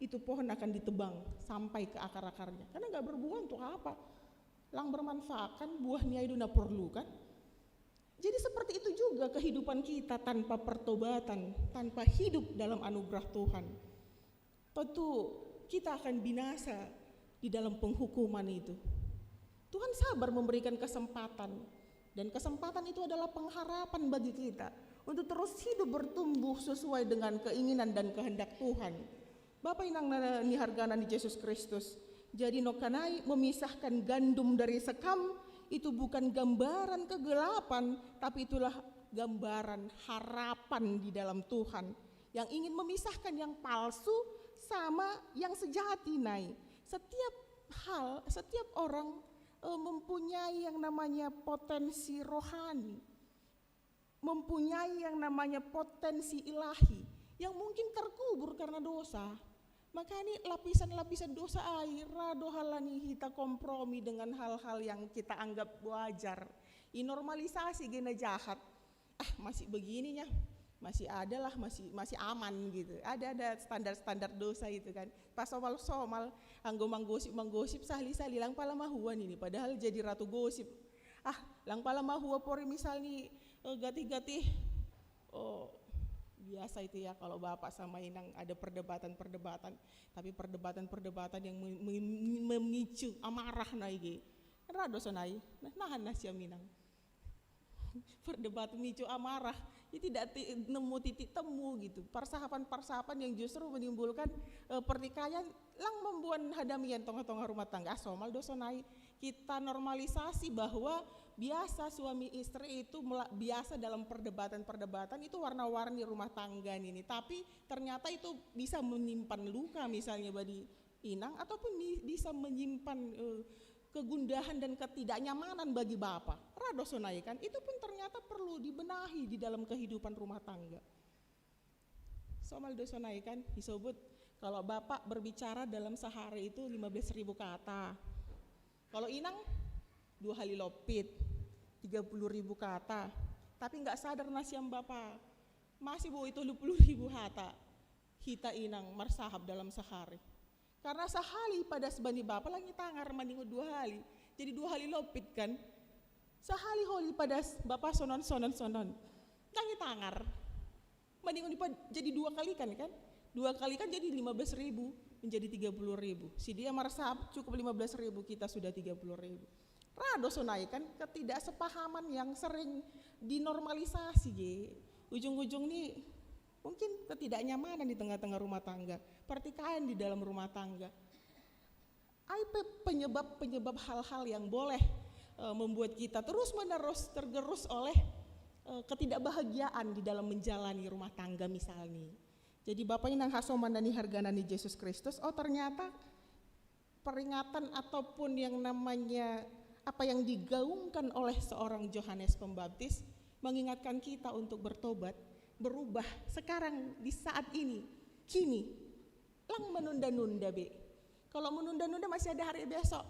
itu pohon akan ditebang sampai ke akar-akarnya. Karena nggak berbuah untuk apa? Lang bermanfaat kan, buah niai do na perlu kan? Jadi seperti itu juga kehidupan kita tanpa pertobatan, tanpa hidup dalam anugerah Tuhan. Tentu kita akan binasa di dalam penghukuman itu. Tuhan sabar memberikan kesempatan, dan kesempatan itu adalah pengharapan bagi kita untuk terus hidup bertumbuh sesuai dengan keinginan dan kehendak Tuhan. Bapa Inang na-, ni harganan di Yesus Kristus. Jadi nokkan ai memisahkan gandum dari sekam itu bukan gambaran kegelapan, tapi itulah gambaran harapan di dalam Tuhan yang ingin memisahkan yang palsu sama yang sejati, Nai. Setiap hal, setiap orang, eh, mempunyai yang namanya potensi rohani, mempunyai yang namanya potensi ilahi yang mungkin terkubur karena dosa. Maka ini lapisan-lapisan dosa ai, ra do halani hita kompromi dengan hal-hal yang kita anggap wajar. I normalisasi gena jahat. Ah, masih begininya, masih ada lah, masih, masih aman gitu. Ada, ada standar-standar dosa itu kan. Pas somal-somal, anggo manggosip-manggosip, sahali-sahali lang pala mahuan ini, padahal jadi ratu gosip. Ah, lang pala mahua pori misal ni, eh, gatih-gatih. Oh, biasa itu ya kalau bapak sama inang ada perdebatan-perdebatan, tapi perdebatan-perdebatan yang me-, me-, memicu amarah nai ge. Kan ra do sonai, nah, nahan nah siam inang. Perdebatan micu amarah, ya tidak ti-, nemu titik temu gitu. Persahapan-persahapan yang justru menimbulkan, eh, pertikaian, lang membuat hadamian tengah-tengah rumah tangga. Ah, somal do sonai. Kita normalisasi bahwa biasa suami istri itu mela-, biasa dalam perdebatan-perdebatan itu warna-warni rumah tangga ini. Tapi ternyata itu bisa menyimpan luka misalnya bagi inang, ataupun mi-, bisa menyimpan, eh, kegundahan dan ketidaknyamanan bagi bapak. Ra do sonai kan, itu pun ternyata perlu dibenahi di dalam kehidupan rumah tangga. Somal do sonai kan, disobut kalau bapak berbicara dalam sehari itu lima belas ribu kata. Kalau inang dua kali lopit, tiga puluh ribu kata. Tapi nggak sadar nah siam bapak, masih bawa itu dua puluh ribu kata. Hita inang marsahap dalam sehari. Karena sahali padas bani bapa lang i tangar maningot dua hali. Jadi dua hali lopit kan. Sahali holi padas bapa sonon, sonon, sonon. Lang i tangar. Maningot ipa-, jadi dua kali kan, kan? Dua kali kan jadi lima belas ribu, menjadi tiga puluh ribu. Si dia marsahap cukup lima belas ribu, kita sudah tiga puluh ribu. Ra do sonai kan, ketidaksepahaman yang sering dinormalisasi ge. Ujung-ujung ni mungkin ketidaknyamanan di tengah-tengah rumah tangga, pertikaian di dalam rumah tangga. Ai pe-, penyebab-penyebab hal-hal yang boleh, eh, membuat kita terus-menerus tergerus oleh, eh, ketidakbahagiaan di dalam menjalani rumah tangga misalnya. Jadi Bapak inang hasoman dan i harganan ni Yesus Kristus, oh ternyata peringatan ataupun yang namanya apa yang digaungkan oleh seorang Yohanes Pembaptis mengingatkan kita untuk bertobat, berubah sekarang, di saat ini, kini. Lang menunda-nunda, Be. Kalau menunda-nunda, masih ada hari besok.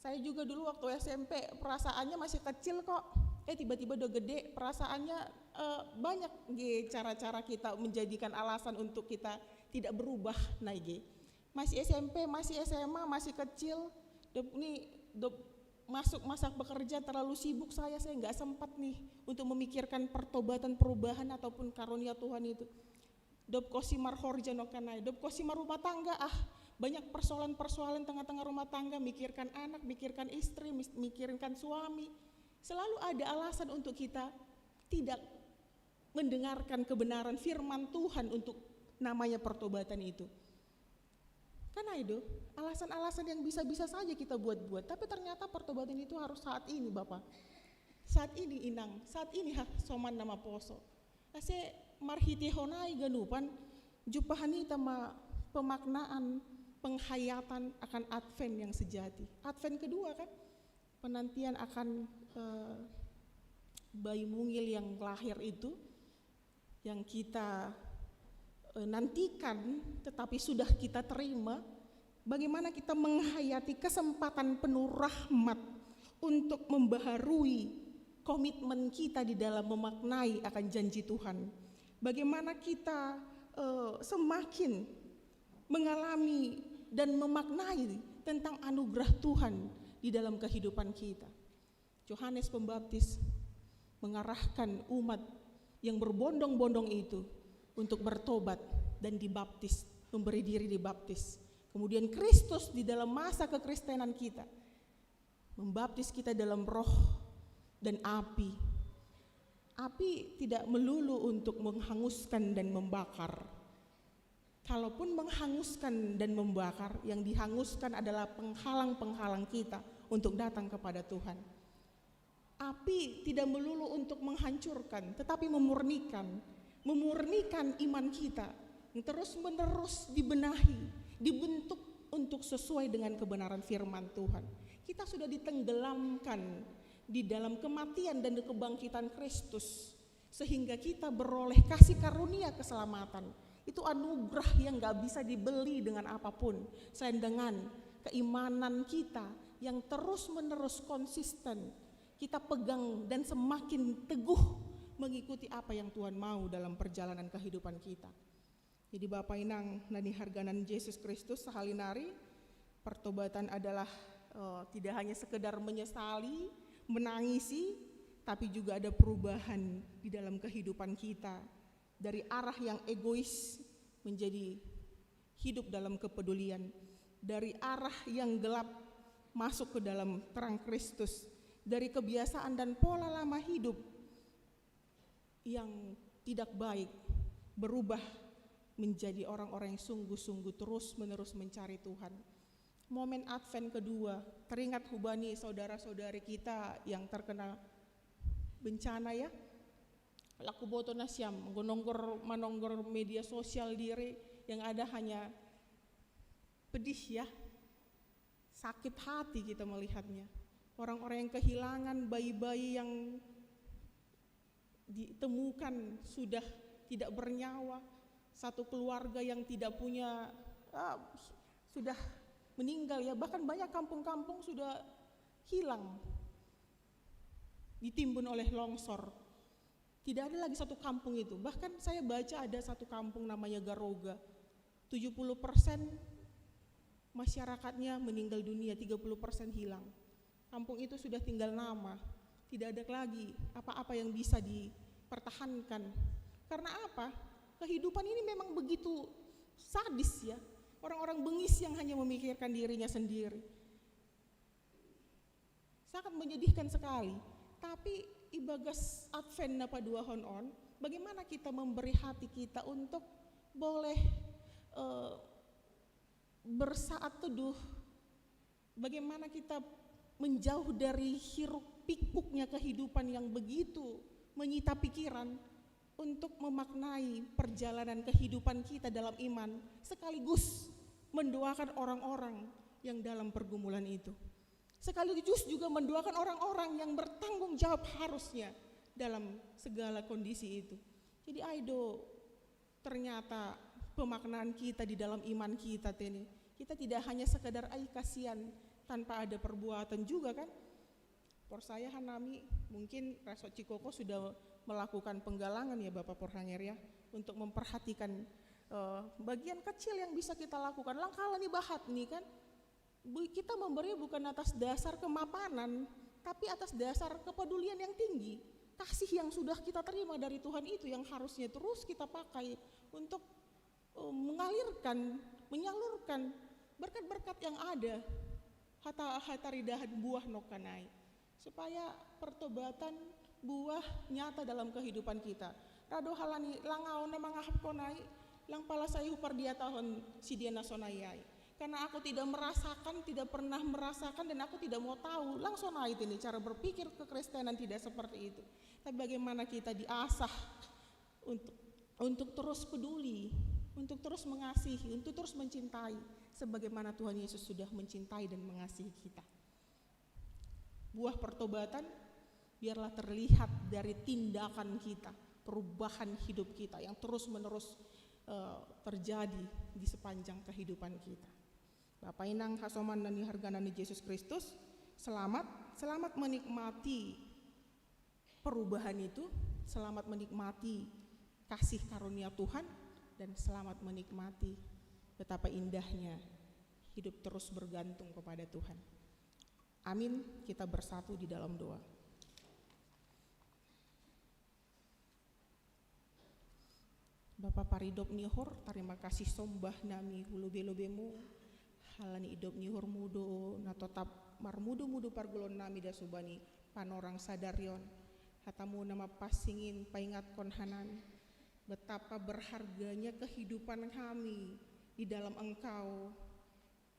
Saya juga dulu waktu S M P, perasaannya masih kecil kok. Eh, tiba-tiba udah gede, perasaannya eh, banyak ge cara-cara kita menjadikan alasan untuk kita tidak berubah, nah ge. Masih S M P, masih S M A, masih kecil. Dep, ini dep, masuk masa pekerja, terlalu sibuk saya, saya nggak sempat nih untuk memikirkan pertobatan, perubahan ataupun karunia Tuhan itu. Dop kosi marhorja no kanai, dop kosi marumah tangga, ah, banyak persoalan-persoalan tengah-tengah rumah tangga, mikirkan anak, mikirkan istri, mis- mikirkan suami. Selalu ada alasan untuk kita tidak mendengarkan kebenaran firman Tuhan untuk namanya pertobatan itu. Kan itu alasan-alasan yang bisa-bisa saja kita buat-buat, tapi ternyata pertobatan itu harus saat ini, Bapak. Saat ini, Inang, saat ini ha, soman nama poso. Ase marhitehonai ganupan, jupahanita ma pemaknaan, penghayatan akan Advent yang sejati. Advent kedua kan, penantian akan eh, bayi mungil yang lahir itu, yang kita eh, nantikan, tetapi sudah kita terima. Bagaimana kita menghayati kesempatan penuh rahmat untuk membaharui komitmen kita di dalam memaknai akan janji Tuhan. Bagaimana kita eh, semakin mengalami dan memaknai tentang anugerah Tuhan di dalam kehidupan kita. Yohanes Pembaptis mengarahkan umat yang berbondong-bondong itu untuk bertobat dan dibaptis, memberi diri dibaptis. Kemudian Kristus di dalam masa kekristenan kita membaptis kita dalam roh dan api. Api tidak melulu untuk menghanguskan dan membakar. Kalaupun menghanguskan dan membakar, yang dihanguskan adalah penghalang-penghalang kita untuk datang kepada Tuhan. Api tidak melulu untuk menghancurkan, tetapi memurnikan. Memurnikan iman kita yang terus-menerus dibenahi, dibentuk untuk sesuai dengan kebenaran firman Tuhan. Kita sudah ditenggelamkan di dalam kematian dan kebangkitan Kristus, sehingga kita beroleh kasih karunia keselamatan. Itu anugerah yang gak bisa dibeli dengan apapun, selain dengan keimanan kita yang terus-menerus konsisten kita pegang dan semakin teguh mengikuti apa yang Tuhan mau dalam perjalanan kehidupan kita. Jadi Bapak Inang nani harganan Yesus Kristus, sahali nari, pertobatan adalah eh, tidak hanya sekedar menyesali, menangisi, tapi juga ada perubahan di dalam kehidupan kita. Dari arah yang egois menjadi hidup dalam kepedulian. Dari arah yang gelap masuk ke dalam terang Kristus. Dari kebiasaan dan pola lama hidup yang tidak baik berubah menjadi orang-orang yang sungguh-sungguh terus-menerus mencari Tuhan. Momen Advent kedua, teringat hubani saudara-saudari kita yang terkena bencana ya. Laku boto nasiam, gononggor manonggor media sosial diri, yang ada hanya pedih ya. Sakit hati kita melihatnya. Orang-orang yang kehilangan, bayi-bayi yang ditemukan sudah tidak bernyawa, satu keluarga yang tidak punya, ah, sudah meninggal ya, bahkan banyak kampung-kampung sudah hilang, ditimbun oleh longsor. Tidak ada lagi satu kampung itu. Bahkan saya baca ada satu kampung namanya Garoga. Tujuh puluh persen masyarakatnya meninggal dunia, tiga puluh persen hilang. Kampung itu sudah tinggal nama, tidak ada lagi apa-apa yang bisa dipertahankan. Karena apa? Kehidupan ini memang begitu sadis ya. Orang-orang bengis yang hanya memikirkan dirinya sendiri. Sangat menyedihkan sekali. Tapi ibagas Advent napa dua hon on, bagaimana kita memberi hati kita untuk boleh eh, bersaat teduh, bagaimana kita menjauh dari hiruk pikuknya kehidupan yang begitu menyita pikiran untuk memaknai perjalanan kehidupan kita dalam iman, sekaligus mendoakan orang-orang yang dalam pergumulan itu. Sekaligus juga mendoakan orang-orang yang bertanggung jawab harusnya dalam segala kondisi itu. Jadi, ai do ternyata pemaknaan kita di dalam iman kita te ini. Kita tidak hanya sekedar ai kasihan tanpa ada perbuatan juga, kan? Porsaya hanami, mungkin Resort Cikoko sudah melakukan penggalangan ya, Bapak Porhanger ya, untuk memperhatikan eh, bagian kecil yang bisa kita lakukan. Langkah ni bahat ni, kan? Bu-, kita memberi bukan atas dasar kemapanan, tapi atas dasar kepedulian yang tinggi. Kasih yang sudah kita terima dari Tuhan itu yang harusnya terus kita pakai untuk eh, mengalirkan, menyalurkan berkat-berkat yang ada. Hata, hataridahan buah nokanai, supaya pertobatan buah nyata dalam kehidupan kita. Rado halani langau na mangahap konai, lang pala sai hupardiatahon si dia na sonai ai. Karena aku tidak merasakan, tidak pernah merasakan, dan aku tidak mau tahu. Lang sonai ini cara berpikir kekristenan tidak seperti itu. Tapi bagaimana kita diasah untuk untuk terus peduli, untuk terus mengasihi, untuk terus mencintai sebagaimana Tuhan Yesus sudah mencintai dan mengasihi kita. Buah pertobatan biarlah terlihat dari tindakan kita, perubahan hidup kita yang terus-menerus eh, terjadi di sepanjang kehidupan kita. Bapa inang hasoman nani harga nani Yesus Kristus, selamat, selamat menikmati perubahan itu, selamat menikmati kasih karunia Tuhan, dan selamat menikmati betapa indahnya hidup terus bergantung kepada Tuhan. Amin. Kita bersatu di dalam doa. Bapa paridop ni hor, tarima kasih sombah nami hu lobe-lobemu, halani idop ni hor mudo na totap marmudu-mudu pargulon nami das hubani panorang sadarion. Hatamu na mapansing in paingatkon hanami betapa berharganya kehidupan kami di dalam Engkau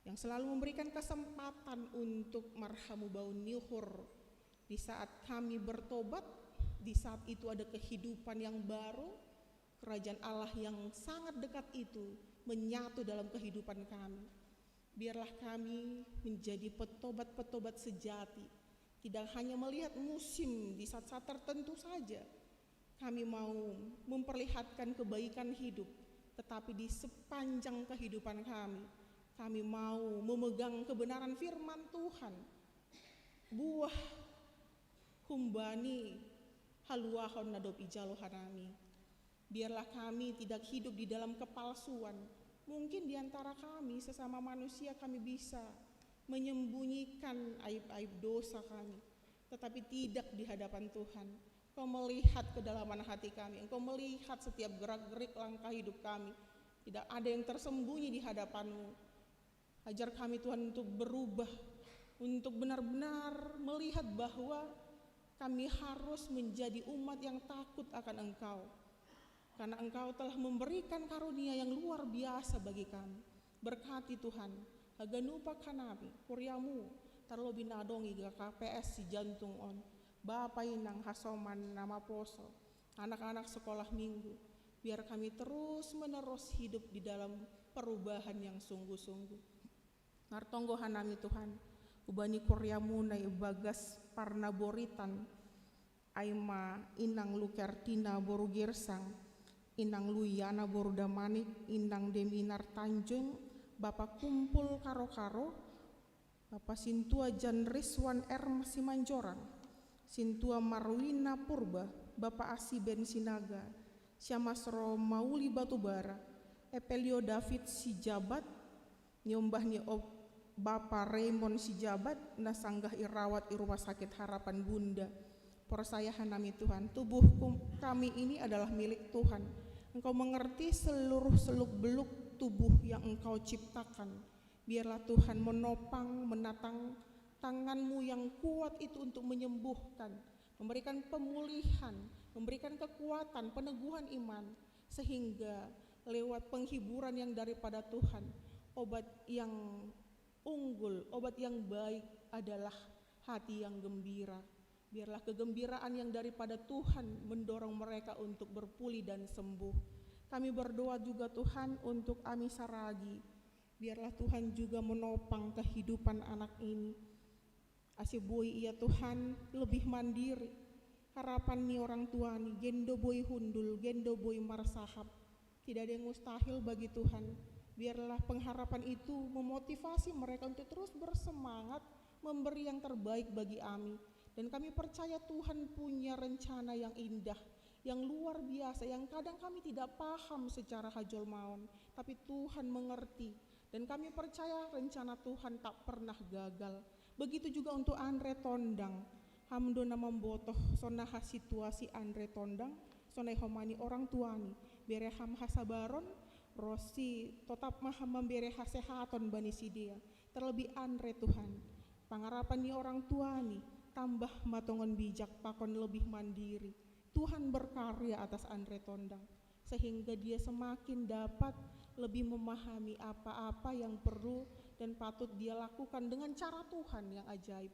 yang selalu memberikan kesempatan untuk marhamubaon ni hor. Di saat kami bertobat, di saat itu ada kehidupan yang baru, kerajaan Allah yang sangat dekat itu menyatu dalam kehidupan kami. Biarlah kami menjadi petobat-petobat sejati, tidak hanya melihat musim di saat-saat tertentu saja. Kami mau memperlihatkan kebaikan hidup, tetapi di sepanjang kehidupan kami, kami mau memegang kebenaran firman Tuhan. Buah humbani haluahon na dob ijalo hanami. Biarlah kami tidak hidup di dalam kepalsuan. Mungkin di antara kami, sesama manusia, kami bisa menyembunyikan aib-aib dosa kami, tetapi tidak di hadapan Tuhan. Engkau melihat kedalaman hati kami, Engkau melihat setiap gerak-gerik langkah hidup kami. Tidak ada yang tersembunyi di hadapan-Mu. Ajar kami, Tuhan, untuk berubah, untuk benar-benar melihat bahwa kami harus menjadi umat yang takut akan Engkau. Karena Engkau telah memberikan karunia yang luar biasa bagi kami. Berkati, Tuhan, haganup angka nami, kuria-Mu, tarlobi na adong i K P S Sijantung on, bapa inang hasoman na maposo, anak-anak sekolah minggu. Biar kami terus-menerus hidup di dalam perubahan yang sungguh-sungguh. Martonggo hanami, Tuhan, hubani kuria-Mu na ibagas parnaboritan, ai ma inang Lukertina boru Girsang, inang Luiana boru Damanik, inang Deminar Tanjung, bapa kumpul karo-karo, bapa sintua Jan Rizwan R Simanjorang, sintua Marwina Purba, bapa Asiben Sinaga, Siamasro Mauli Batubara, Epelio David Sijabat, niombah ni o-, bapa Raymond Sijabat na sanggah irawat i Rumah Sakit Harapan Bunda. Porsaya hanami, Tuhan, tubuh kum-, kami ini adalah milik Tuhan. Engkau mengerti seluruh seluk-beluk tubuh yang Engkau ciptakan. Biarlah Tuhan menopang, menatang tangan-Mu yang kuat itu untuk menyembuhkan, memberikan pemulihan, memberikan kekuatan, peneguhan iman, sehingga lewat penghiburan yang daripada Tuhan, obat yang unggul, obat yang baik adalah hati yang gembira. Biarlah kegembiraan yang daripada Tuhan mendorong mereka untuk berpulih dan sembuh. Kami berdoa juga, Tuhan, untuk Ami Saragi. Biarlah Tuhan juga menopang kehidupan anak ini. Ase boi ia, Tuhan, lebih mandiri. Harapan ni orang tua ni, gendo boi hundul, gendo boi marsahap. Tidak ada yang mustahil bagi Tuhan. Biarlah pengharapan itu memotivasi mereka untuk terus bersemangat memberi yang terbaik bagi ami. Dan kami percaya Tuhan punya rencana yang indah, yang luar biasa, yang kadang kami tidak paham secara hajol maon, tapi Tuhan mengerti. Dan kami percaya rencana Tuhan tak pernah gagal. Begitu juga untuk Andre Tondang. Ham do na mambotoh sonai ha situasi Andre Tondang, sonai homa ni orang tua ni. Bere ham hasabaron, ro si totap ma ham mambere hasehaton bani sidea. Terlebih Andre, Tuhan. Pangarapan ni orang tua ni, tambah ma tongon bijak pakon lebih mandiri. Tuhan berkarya atas Andre Tondang, sehingga dia semakin dapat lebih memahami apa-apa yang perlu dan patut dia lakukan dengan cara Tuhan yang ajaib.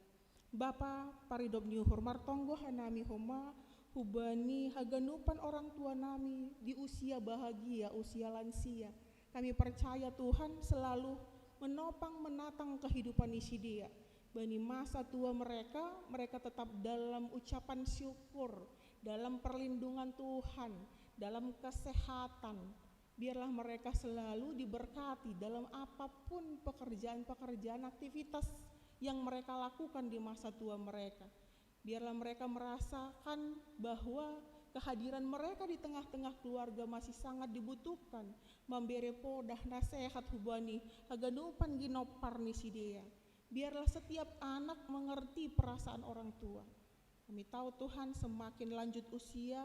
Bapa, paridop ni uhur, martonggo hanami homa hubani haganupan orang tua nami di usia bahagia, usia lansia. Kami percaya Tuhan selalu menopang, menatang kehidupan ni sidea. Bani masa tua mereka, mereka tetap dalam ucapan syukur, dalam perlindungan Tuhan, dalam kesehatan. Biarlah mereka selalu diberkati dalam apapun pekerjaan-pekerjaan, aktivitas yang mereka lakukan di masa tua mereka. Biarlah mereka merasakan bahwa kehadiran mereka di tengah-tengah keluarga masih sangat dibutuhkan, mambere podah nasehat hubani haganupan ginopar ni sidea. Biarlah setiap anak mengerti perasaan orang tua. Kami tahu Tuhan semakin lanjut usia,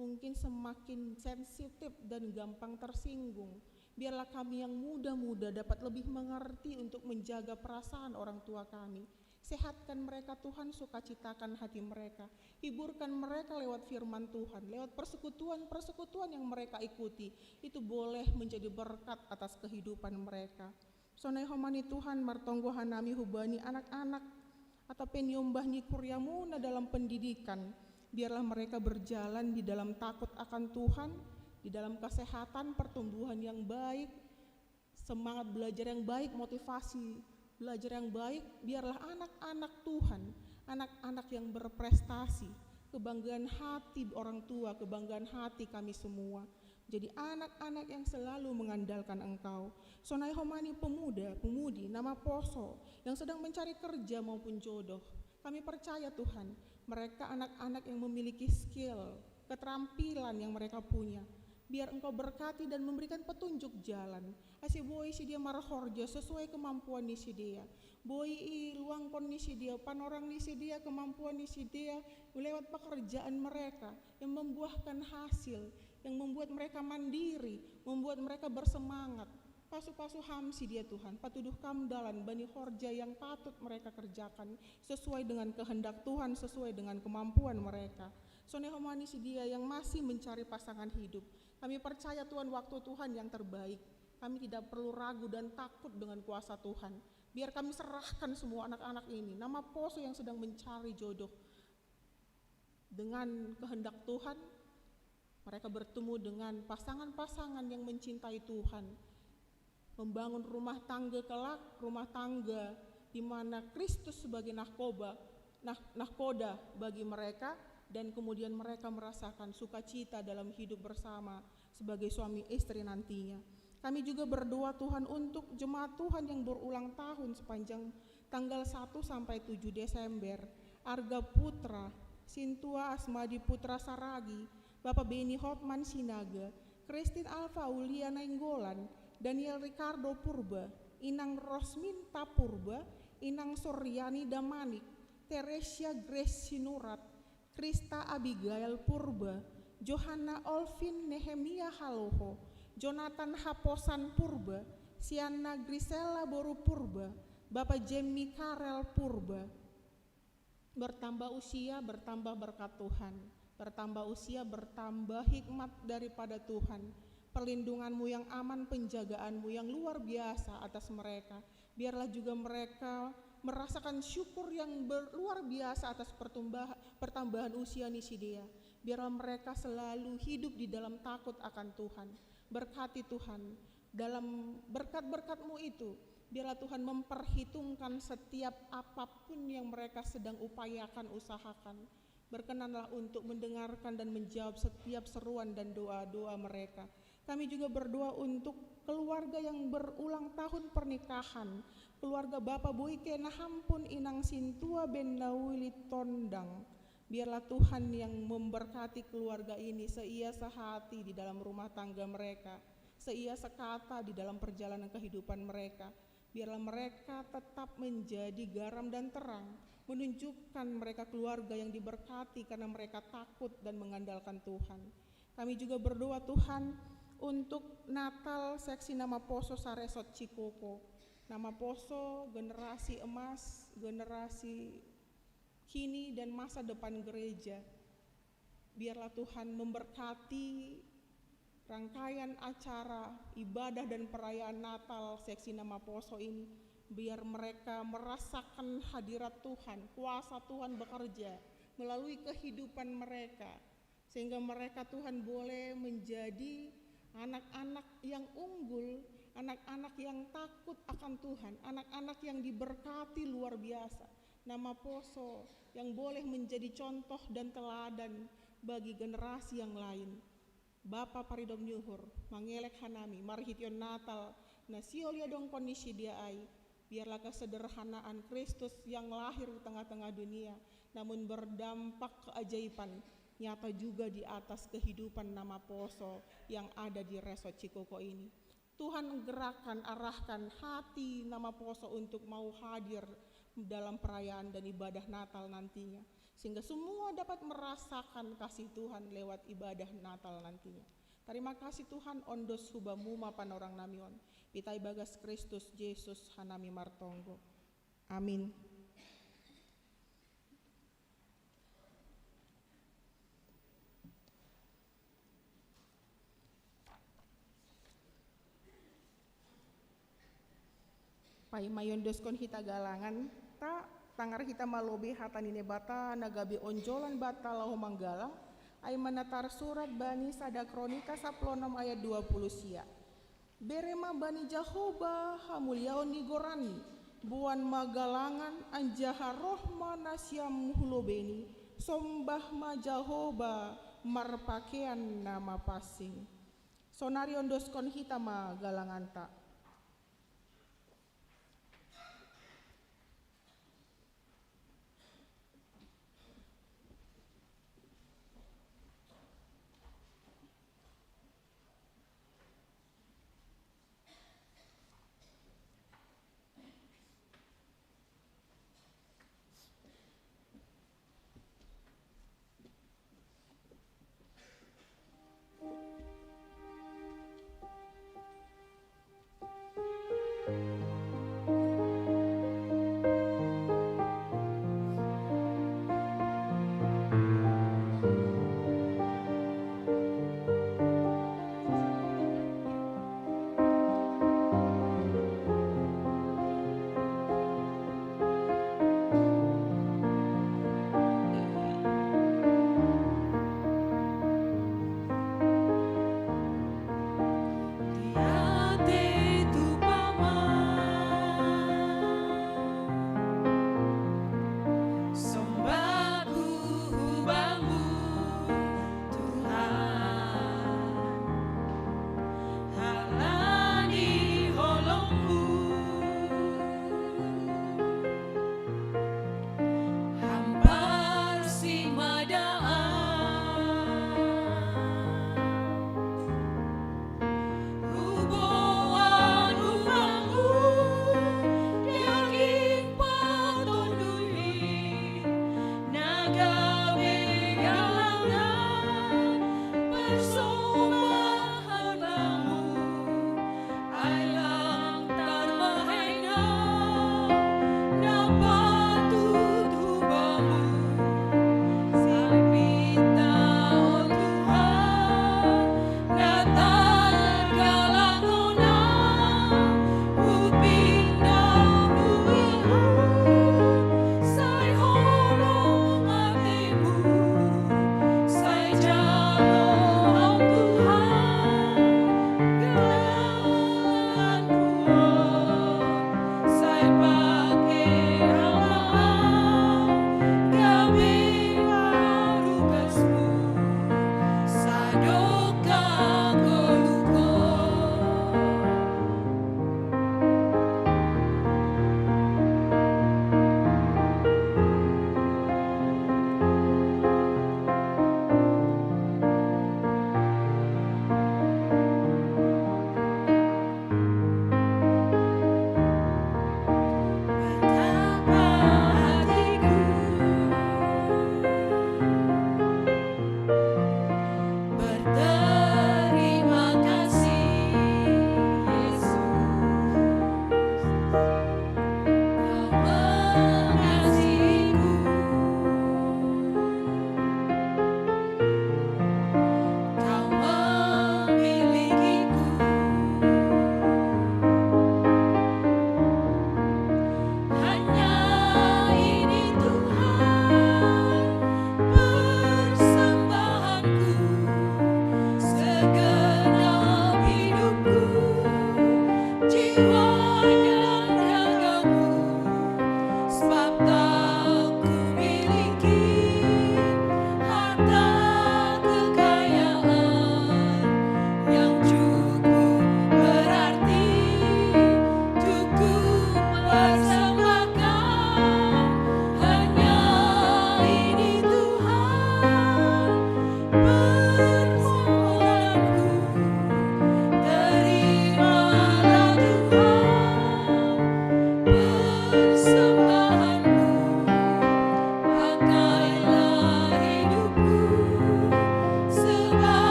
mungkin semakin sensitif dan gampang tersinggung. Biarlah kami yang muda-muda dapat lebih mengerti untuk menjaga perasaan orang tua kami. Sehatkan mereka Tuhan, sukacitakan hati mereka. Hiburkan mereka lewat firman Tuhan, lewat persekutuan-persekutuan yang mereka ikuti. Itu boleh menjadi berkat atas kehidupan mereka. Sonai homa ni Tuhan, martonggo hanami hubani anak-anak atau pe niombah ni kuriamuna dalam pendidikan. Biarlah mereka berjalan di dalam takut akan Tuhan, di dalam kesehatan, pertumbuhan yang baik, semangat belajar yang baik, motivasi belajar yang baik. Biarlah anak-anak Tuhan, anak-anak yang berprestasi, kebanggaan hati orang tua, kebanggaan hati kami semua. Jadi anak-anak yang selalu mengandalkan Engkau. Sonai homa ni pemuda, pemudi, na maposo, yang sedang mencari kerja maupun jodoh. Kami percaya Tuhan, mereka anak-anak yang memiliki skill, keterampilan yang mereka punya. Biar Engkau berkati dan memberikan petunjuk jalan. Ase boi sidea marhorja sesuai kemampuan ni sidea. Boi iluangkon ni sidea, panorang ni sidea, kemampuan ni sidea, lewat pekerjaan mereka yang membuahkan hasil, yang membuat mereka mandiri, membuat mereka bersemangat. Pasu-pasu ham sidea Tuhan, patuduh kam dalan bani horja yang patut mereka kerjakan sesuai dengan kehendak Tuhan, sesuai dengan kemampuan mereka. Sonai homa ni sidea yang masih mencari pasangan hidup. Kami percaya Tuhan, waktu Tuhan yang terbaik. Kami tidak perlu ragu dan takut dengan kuasa Tuhan. Biar kami serahkan semua anak-anak ini, na maposo yang sedang mencari jodoh. Dengan kehendak Tuhan, mereka bertemu dengan pasangan-pasangan yang mencintai Tuhan. Membangun rumah tangga kelak, rumah tangga di mana Kristus sebagai nahkoba, nah, nahkoda bagi mereka, dan kemudian mereka merasakan sukacita dalam hidup bersama sebagai suami istri nantinya. Kami juga berdoa Tuhan untuk jemaat Tuhan yang berulang tahun sepanjang tanggal satu sampai tujuh Desember. Arga Putra, Sintua Asmadi Putra Saragi, Bapak Beni Hotman Sinaga, Christine Alfa Ulia Nainggolan, Daniel Ricardo Purba, Inang Rosminta Purba, Inang Suryani Damanik, Teresia Grace Sinurat, Krista Abigail Purba, Johanna Olvin Nehemia Haloho, Jonathan Haposan Purba, Sianna Grisela Boru Purba, Bapak Jemmy Karel Purba. Bertambah usia, bertambah berkat Tuhan. Bertambah usia, bertambah hikmat daripada Tuhan. Perlindungan-Mu yang aman, penjagaan-Mu yang luar biasa atas mereka. Biarlah juga mereka merasakan syukur yang ber-, luar biasa atas pertumbah-, pertambahan usia ni sidea. Biarlah mereka selalu hidup di dalam takut akan Tuhan. Berkati Tuhan. Dalam berkat-berkat-Mu itu, biarlah Tuhan memperhitungkan setiap apapun yang mereka sedang upayakan, usahakan. Berkenanlah untuk mendengarkan dan menjawab setiap seruan dan doa-doa mereka. Kami juga berdoa untuk keluarga yang berulang tahun pernikahan, keluarga Bapak Boyke Nahampun Inang Sintua Bennawili Tondang. Biarlah Tuhan yang memberkati keluarga ini, seia sehati di dalam rumah tangga mereka, seia sekata di dalam perjalanan kehidupan mereka. Biarlah mereka tetap menjadi garam dan terang, menunjukkan mereka keluarga yang diberkati karena mereka takut dan mengandalkan Tuhan. Kami juga berdoa, Tuhan, untuk Natal Seksi Namaposo Saresot Cikoko. Namaposo, generasi emas, generasi kini dan masa depan gereja. Biarlah Tuhan memberkati rangkaian acara ibadah dan perayaan Natal Seksi Namaposo ini. Biar mereka merasakan hadirat Tuhan, kuasa Tuhan bekerja melalui kehidupan mereka, sehingga mereka, Tuhan, boleh menjadi anak-anak yang unggul, anak-anak yang takut akan Tuhan, anak-anak yang diberkati luar biasa. Namaposo yang boleh menjadi contoh dan teladan bagi generasi yang lain. Bapa Paridom Nyuhur, mangelek hanami, marhition Natal, na sio lia dongkon ni sidia ai, biarlah kesederhanaan Kristus yang lahir di tengah-tengah dunia, namun berdampak keajaiban nyata juga di atas kehidupan Namaposo yang ada di Resot Cikoko ini. Tuhan gerakkan, arahkan hati Namaposo untuk mau hadir dalam perayaan dan ibadah Natal nantinya, sehingga semua dapat merasakan kasih Tuhan lewat ibadah Natal nantinya. Terima kasih Tuhan, ondos hubamu ma panorang nami on. Pita ibagas Kristus Yesus hanami martonggo. Amin. Paima iondoskon hita galangan ta, tangar hita malobi hata ni Naibata na gabe onjolan banta laho manggalang, ai ma na tarsurat bani Sada Kronika sapuluh onom ayat dua puluh sia. Bere ma bani Jahowa hamuliaon ni goranni, boan ma galangan anjaha roh ma nasiam hu lobeiNi, sombah ma Jahowa marpakean na mapansing. Sonari ondoskon hita ma galanganta.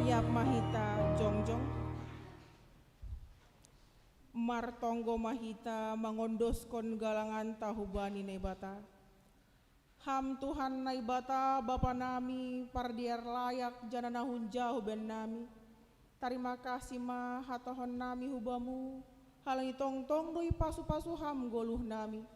Riap ma hita jongjong. Martonggo ma hita mangondoskon galanganta hubani Naibata. Ham Tuhan Naibata, Bapa nami, pardear layak janah na hunjahon bennami. Tarima kasih ma hatohon nami hu Bamu, halani tongtong do ipasu-pasu Ham goluh nami.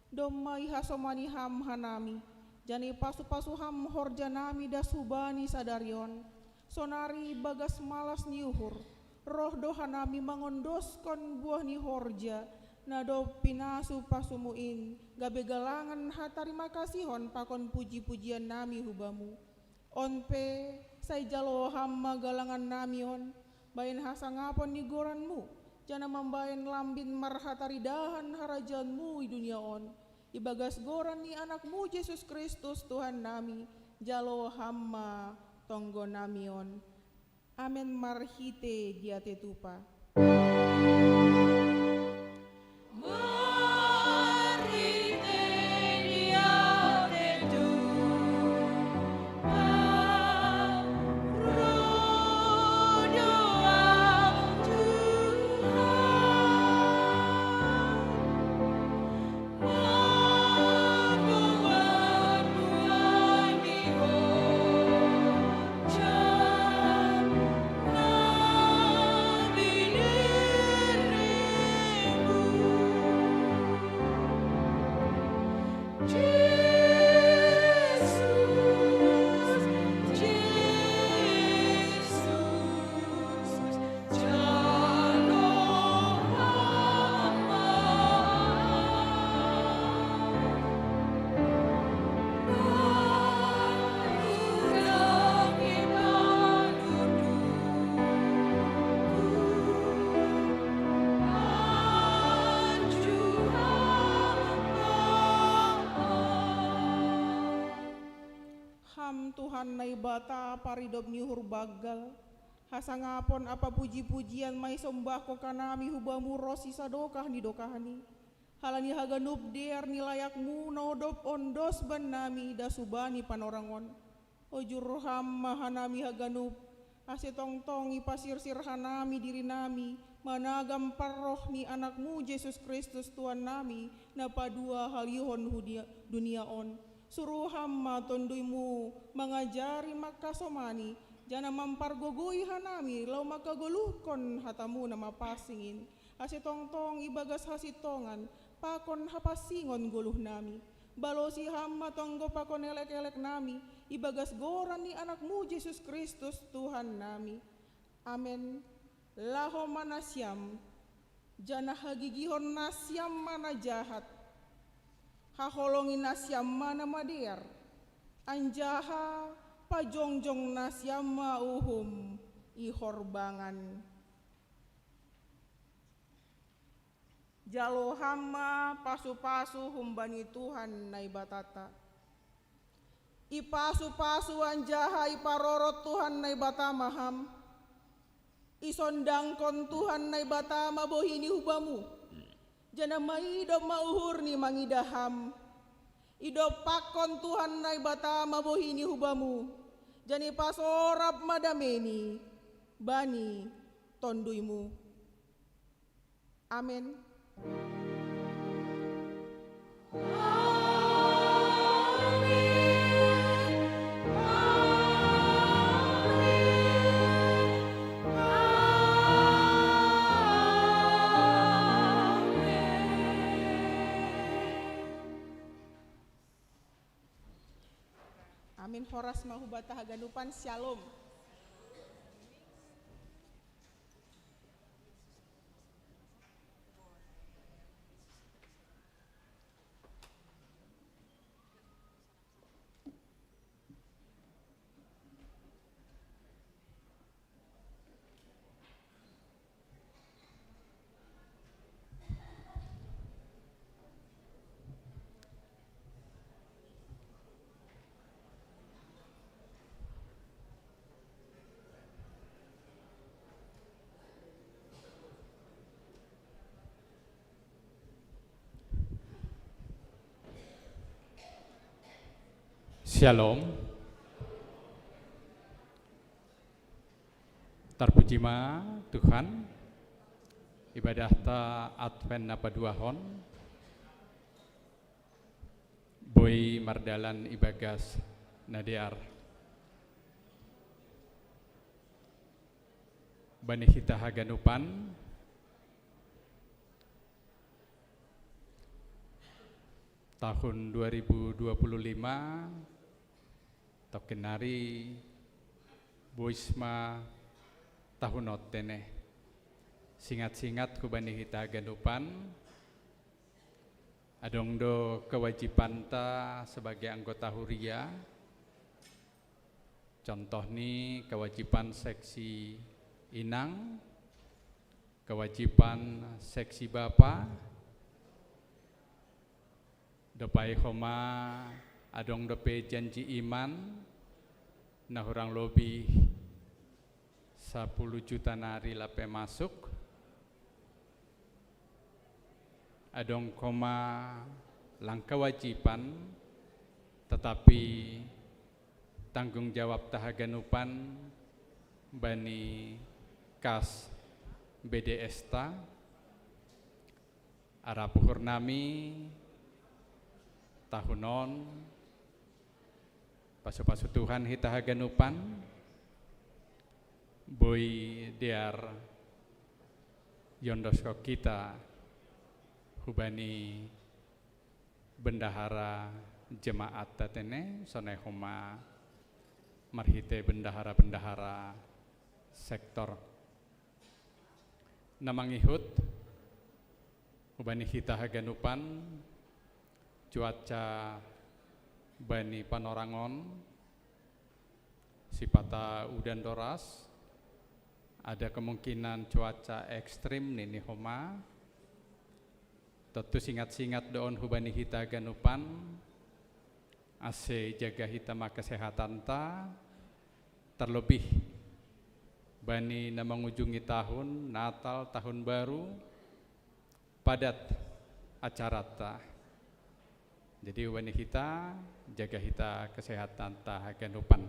Domma ihasomani Ham hanami, janah ipasu-pasu Ham horja nami das hubani sadari on. Sonari ibagas malas ni uhur, roh do hanami mangondoskon buah ni horja, na dob pinasu-pasumu in, gabe galangan hatarima kasihon pakon puji-pujian nami hu Bamu. On pe, sai jalo Ham ma galangan nami on, bahen hasangapon ni goranMu, janah mambahen lambin marhataridahan harajaonMu i dunia on, ibagas goran ni AnakMu Jesus Kristus Tuhan nami, jalo Ham ma tonggo nami on. Amen. Marhite diatei tupa. Ham Tuhan Naibata, paridop ni uhur banggal, hasangapon ampa puji-pujian ma isombahkon hanami hu Bamu ronsi sadokah ni dokahni. Halani haganup dear ni layakMu na dob ondos bannami das hubani panorang on. Ojur Ham ma hanami haganup, ase tongtong ipasirsir hanami dirinami, managam parroh ni AnakMu Jesus Kristus Tuhan nami, na paduahalihon hu dia-, dunia on. Suru Ham ma TonduyMu mangajari, manghasomani, janah mampargogoi hanami laho manghagoluhkon hataMu na mapansing in, ase tongtong ibagas hasintongan pakon hapansingon goluh nami. Balosi Ham ma tonggo pakon elek-elek nami, ibagas goran ni AnakMu Jesus Kristus Tuhan nami. Amen. Laho ma nasiam, janah hagigihon nasiam ma na jahat, haholongi nasiam ma na madear, anjaha pajongjong nasiam ma uhum i horbangan. Jalo Ham ma pasu-pasu humbani Tuhan Naibatanta. Ipasu-pasu anjaha iparorot Tuhan Naibata ma Ham. Isondangkon Tuhan Naibata ma bohini hu Bamu, janah maidop ma uhurni mangidah Ham. Idompakkon Tuhan Naibata ma bohini hu Bamu, janah ipasorap ma dameini bani TonduyMu. Amen. Horas ma hubata haganupan, syalom. Syalom. Tarpuji ma Tuhan, ibadah ta Advent na paduahon, boi mardalan ibagas na dear. Bani hita haganupan, tahun dua ribu dua puluh lima, tongkin nari bois ma tahun on tene. Singat-singat hubani hita haganupan, adong do kewajibanta sebagai anggota huria, contoh ni kewajiban seksi inang, kewajiban seksi bapa, dopai homa adong dope janji iman, na hurang lobi sapuluh juta nari lape masuk, adong homa lang kewajiban, tetapi tanggung jawab ta haganupan bani kas B D S ta, arap uhur nami tahun on, pasu-pasu Tuhan hita haganupan, boi dear iondoskon hita hubani bendahara jemaat ta tene, sonai homa marhite bendahara-bendahara sektor. Na mangihut hubani hita haganupan, cuaca bani panorang on, sipata udan doras, ada kemungkinan cuaca ekstrim nini homa. Tontu singat-singat do on hubani hita haganupan, ase jaga hita ma kesehatanta, terlebih bani na mangujungi tahun, Natal, Tahun Baru, padat acarata. Jadi hubani hita, jaga hita kesehatanta haganupan.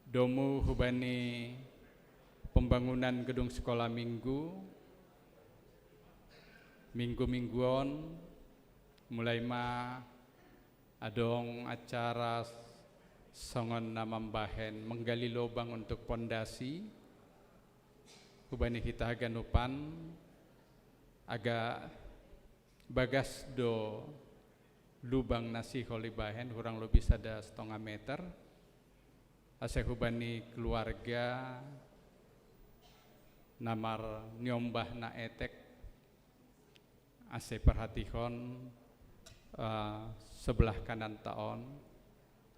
Domu hubani pembangunan gedung sekolah minggu, minggu-minggu on mulai ma adong acara songon na mambahen menggali lobang untuk pondasi, hubani hita haganupan, agak bagas do lubang na sihol ibahen, hurang lobi sada setengah meter, ase hubani keluarga na marniombah na etek, ase perhatihon, eh, sebelah kananta on,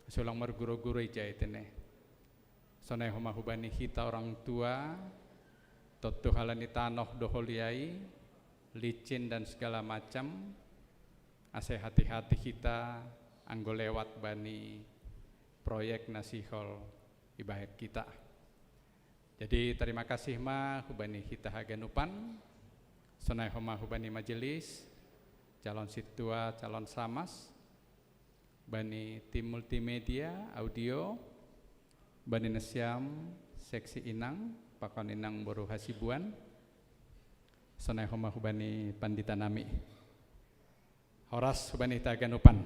ase ulang marguro-guro ijai tene. Sonai homa hubani hita orang tua, tontu halani tanoh do holiai, licin dan segala macam, ase hati-hati hita anggo lewat bani proyek na sihol ibahen hita. Jadi terima kasih ma hubani hita haganupan, sonai homa hubani majelis, calon sintua, calon samas, bani tim multimedia, audio, bani nasiam, seksi inang, pakon inang boru Hasibuan, sonai homa hubani pandita nami. Horas hubani hita haganupan.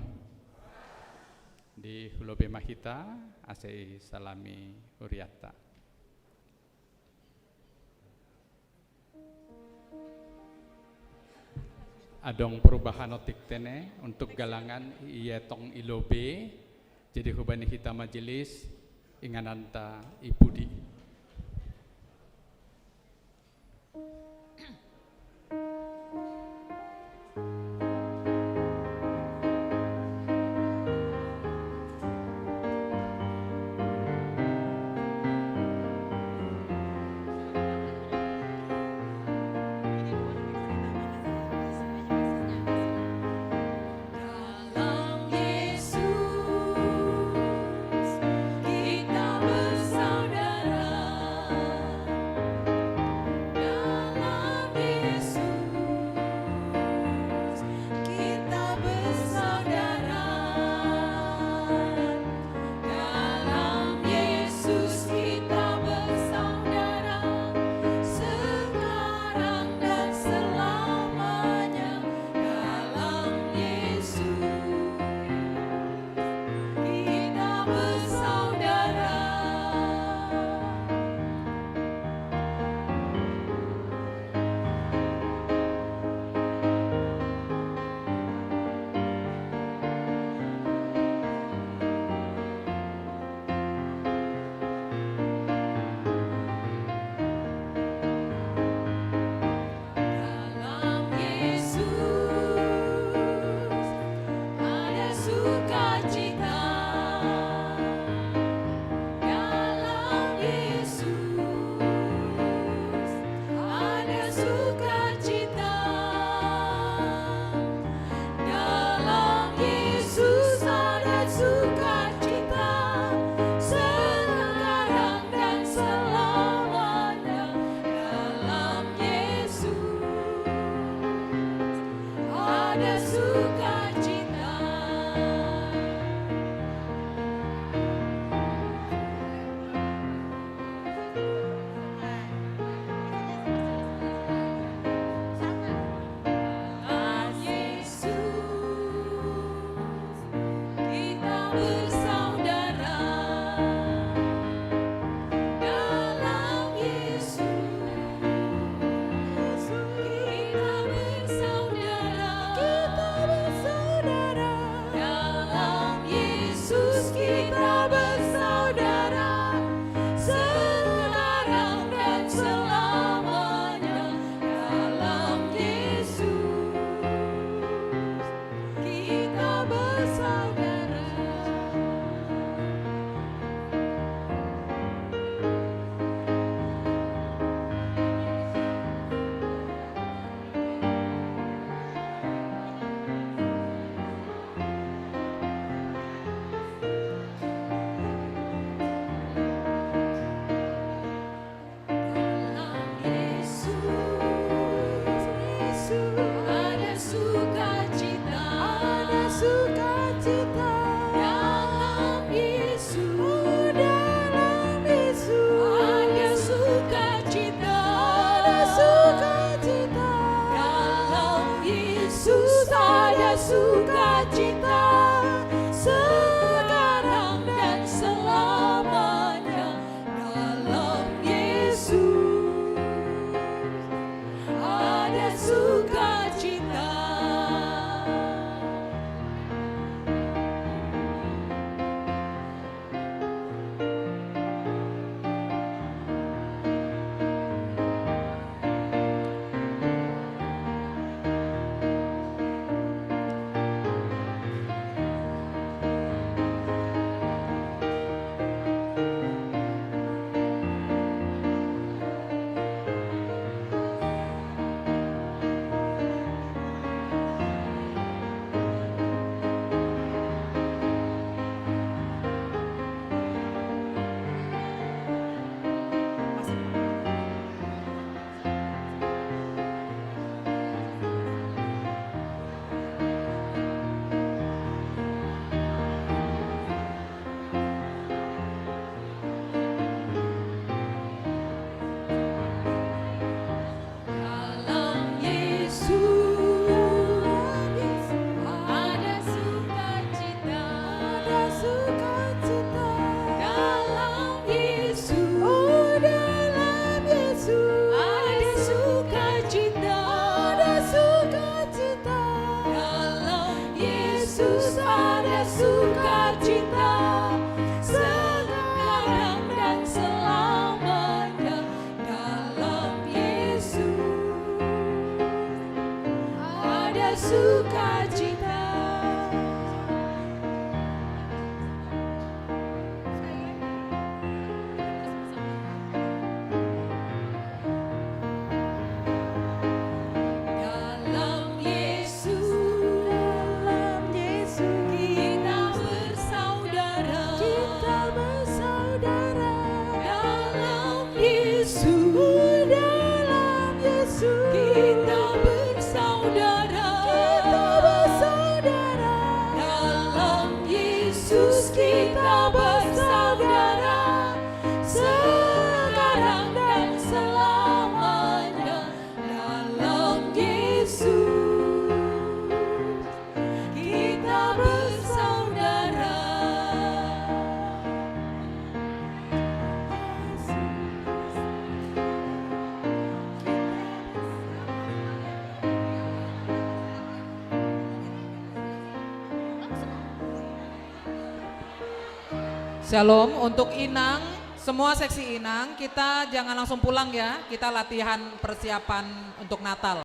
Di hulobi ma hita, ase isalami hurianta. Adong perubahan otik tene, untuk galangan ietong i lobi, Jadi hubani hita majelis, ingananta i pudi. Dalam Yesus kita bersaudara. Dalam Yesus kita bersaudara. Dalam Yesus kita bersaudara. Sekarang dan selamanya. Dalam Yesus kita bersaudara. Dalam Yesus ada sukacita. Dalam Yesus ada sukacita. Dalam Yesus ada sukacita, sekarang dan selamanya. Dalam Yesus ada sukacita. Dalam Yesus kita bersaudara. Dalam Yesus kita bersaudara. Kita bersaudara. Dalam Yesus kita bersaudara. Sekarang dan selamanya. Dalam Yesus kita bersaudara. Dalam Yesus, Yesus, ada sukacita. Ada sukacita. Dalam Yesus, oh, dalam Yesus, ada sukacita. Ada sukacita. Dalam Yesus ada sukacita. Sekarang dan selamanya. Dalam Yesus ada sukacita. Shalom, untuk Inang, semua seksi Inang, kita jangan langsung pulang ya, kita latihan persiapan untuk Natal.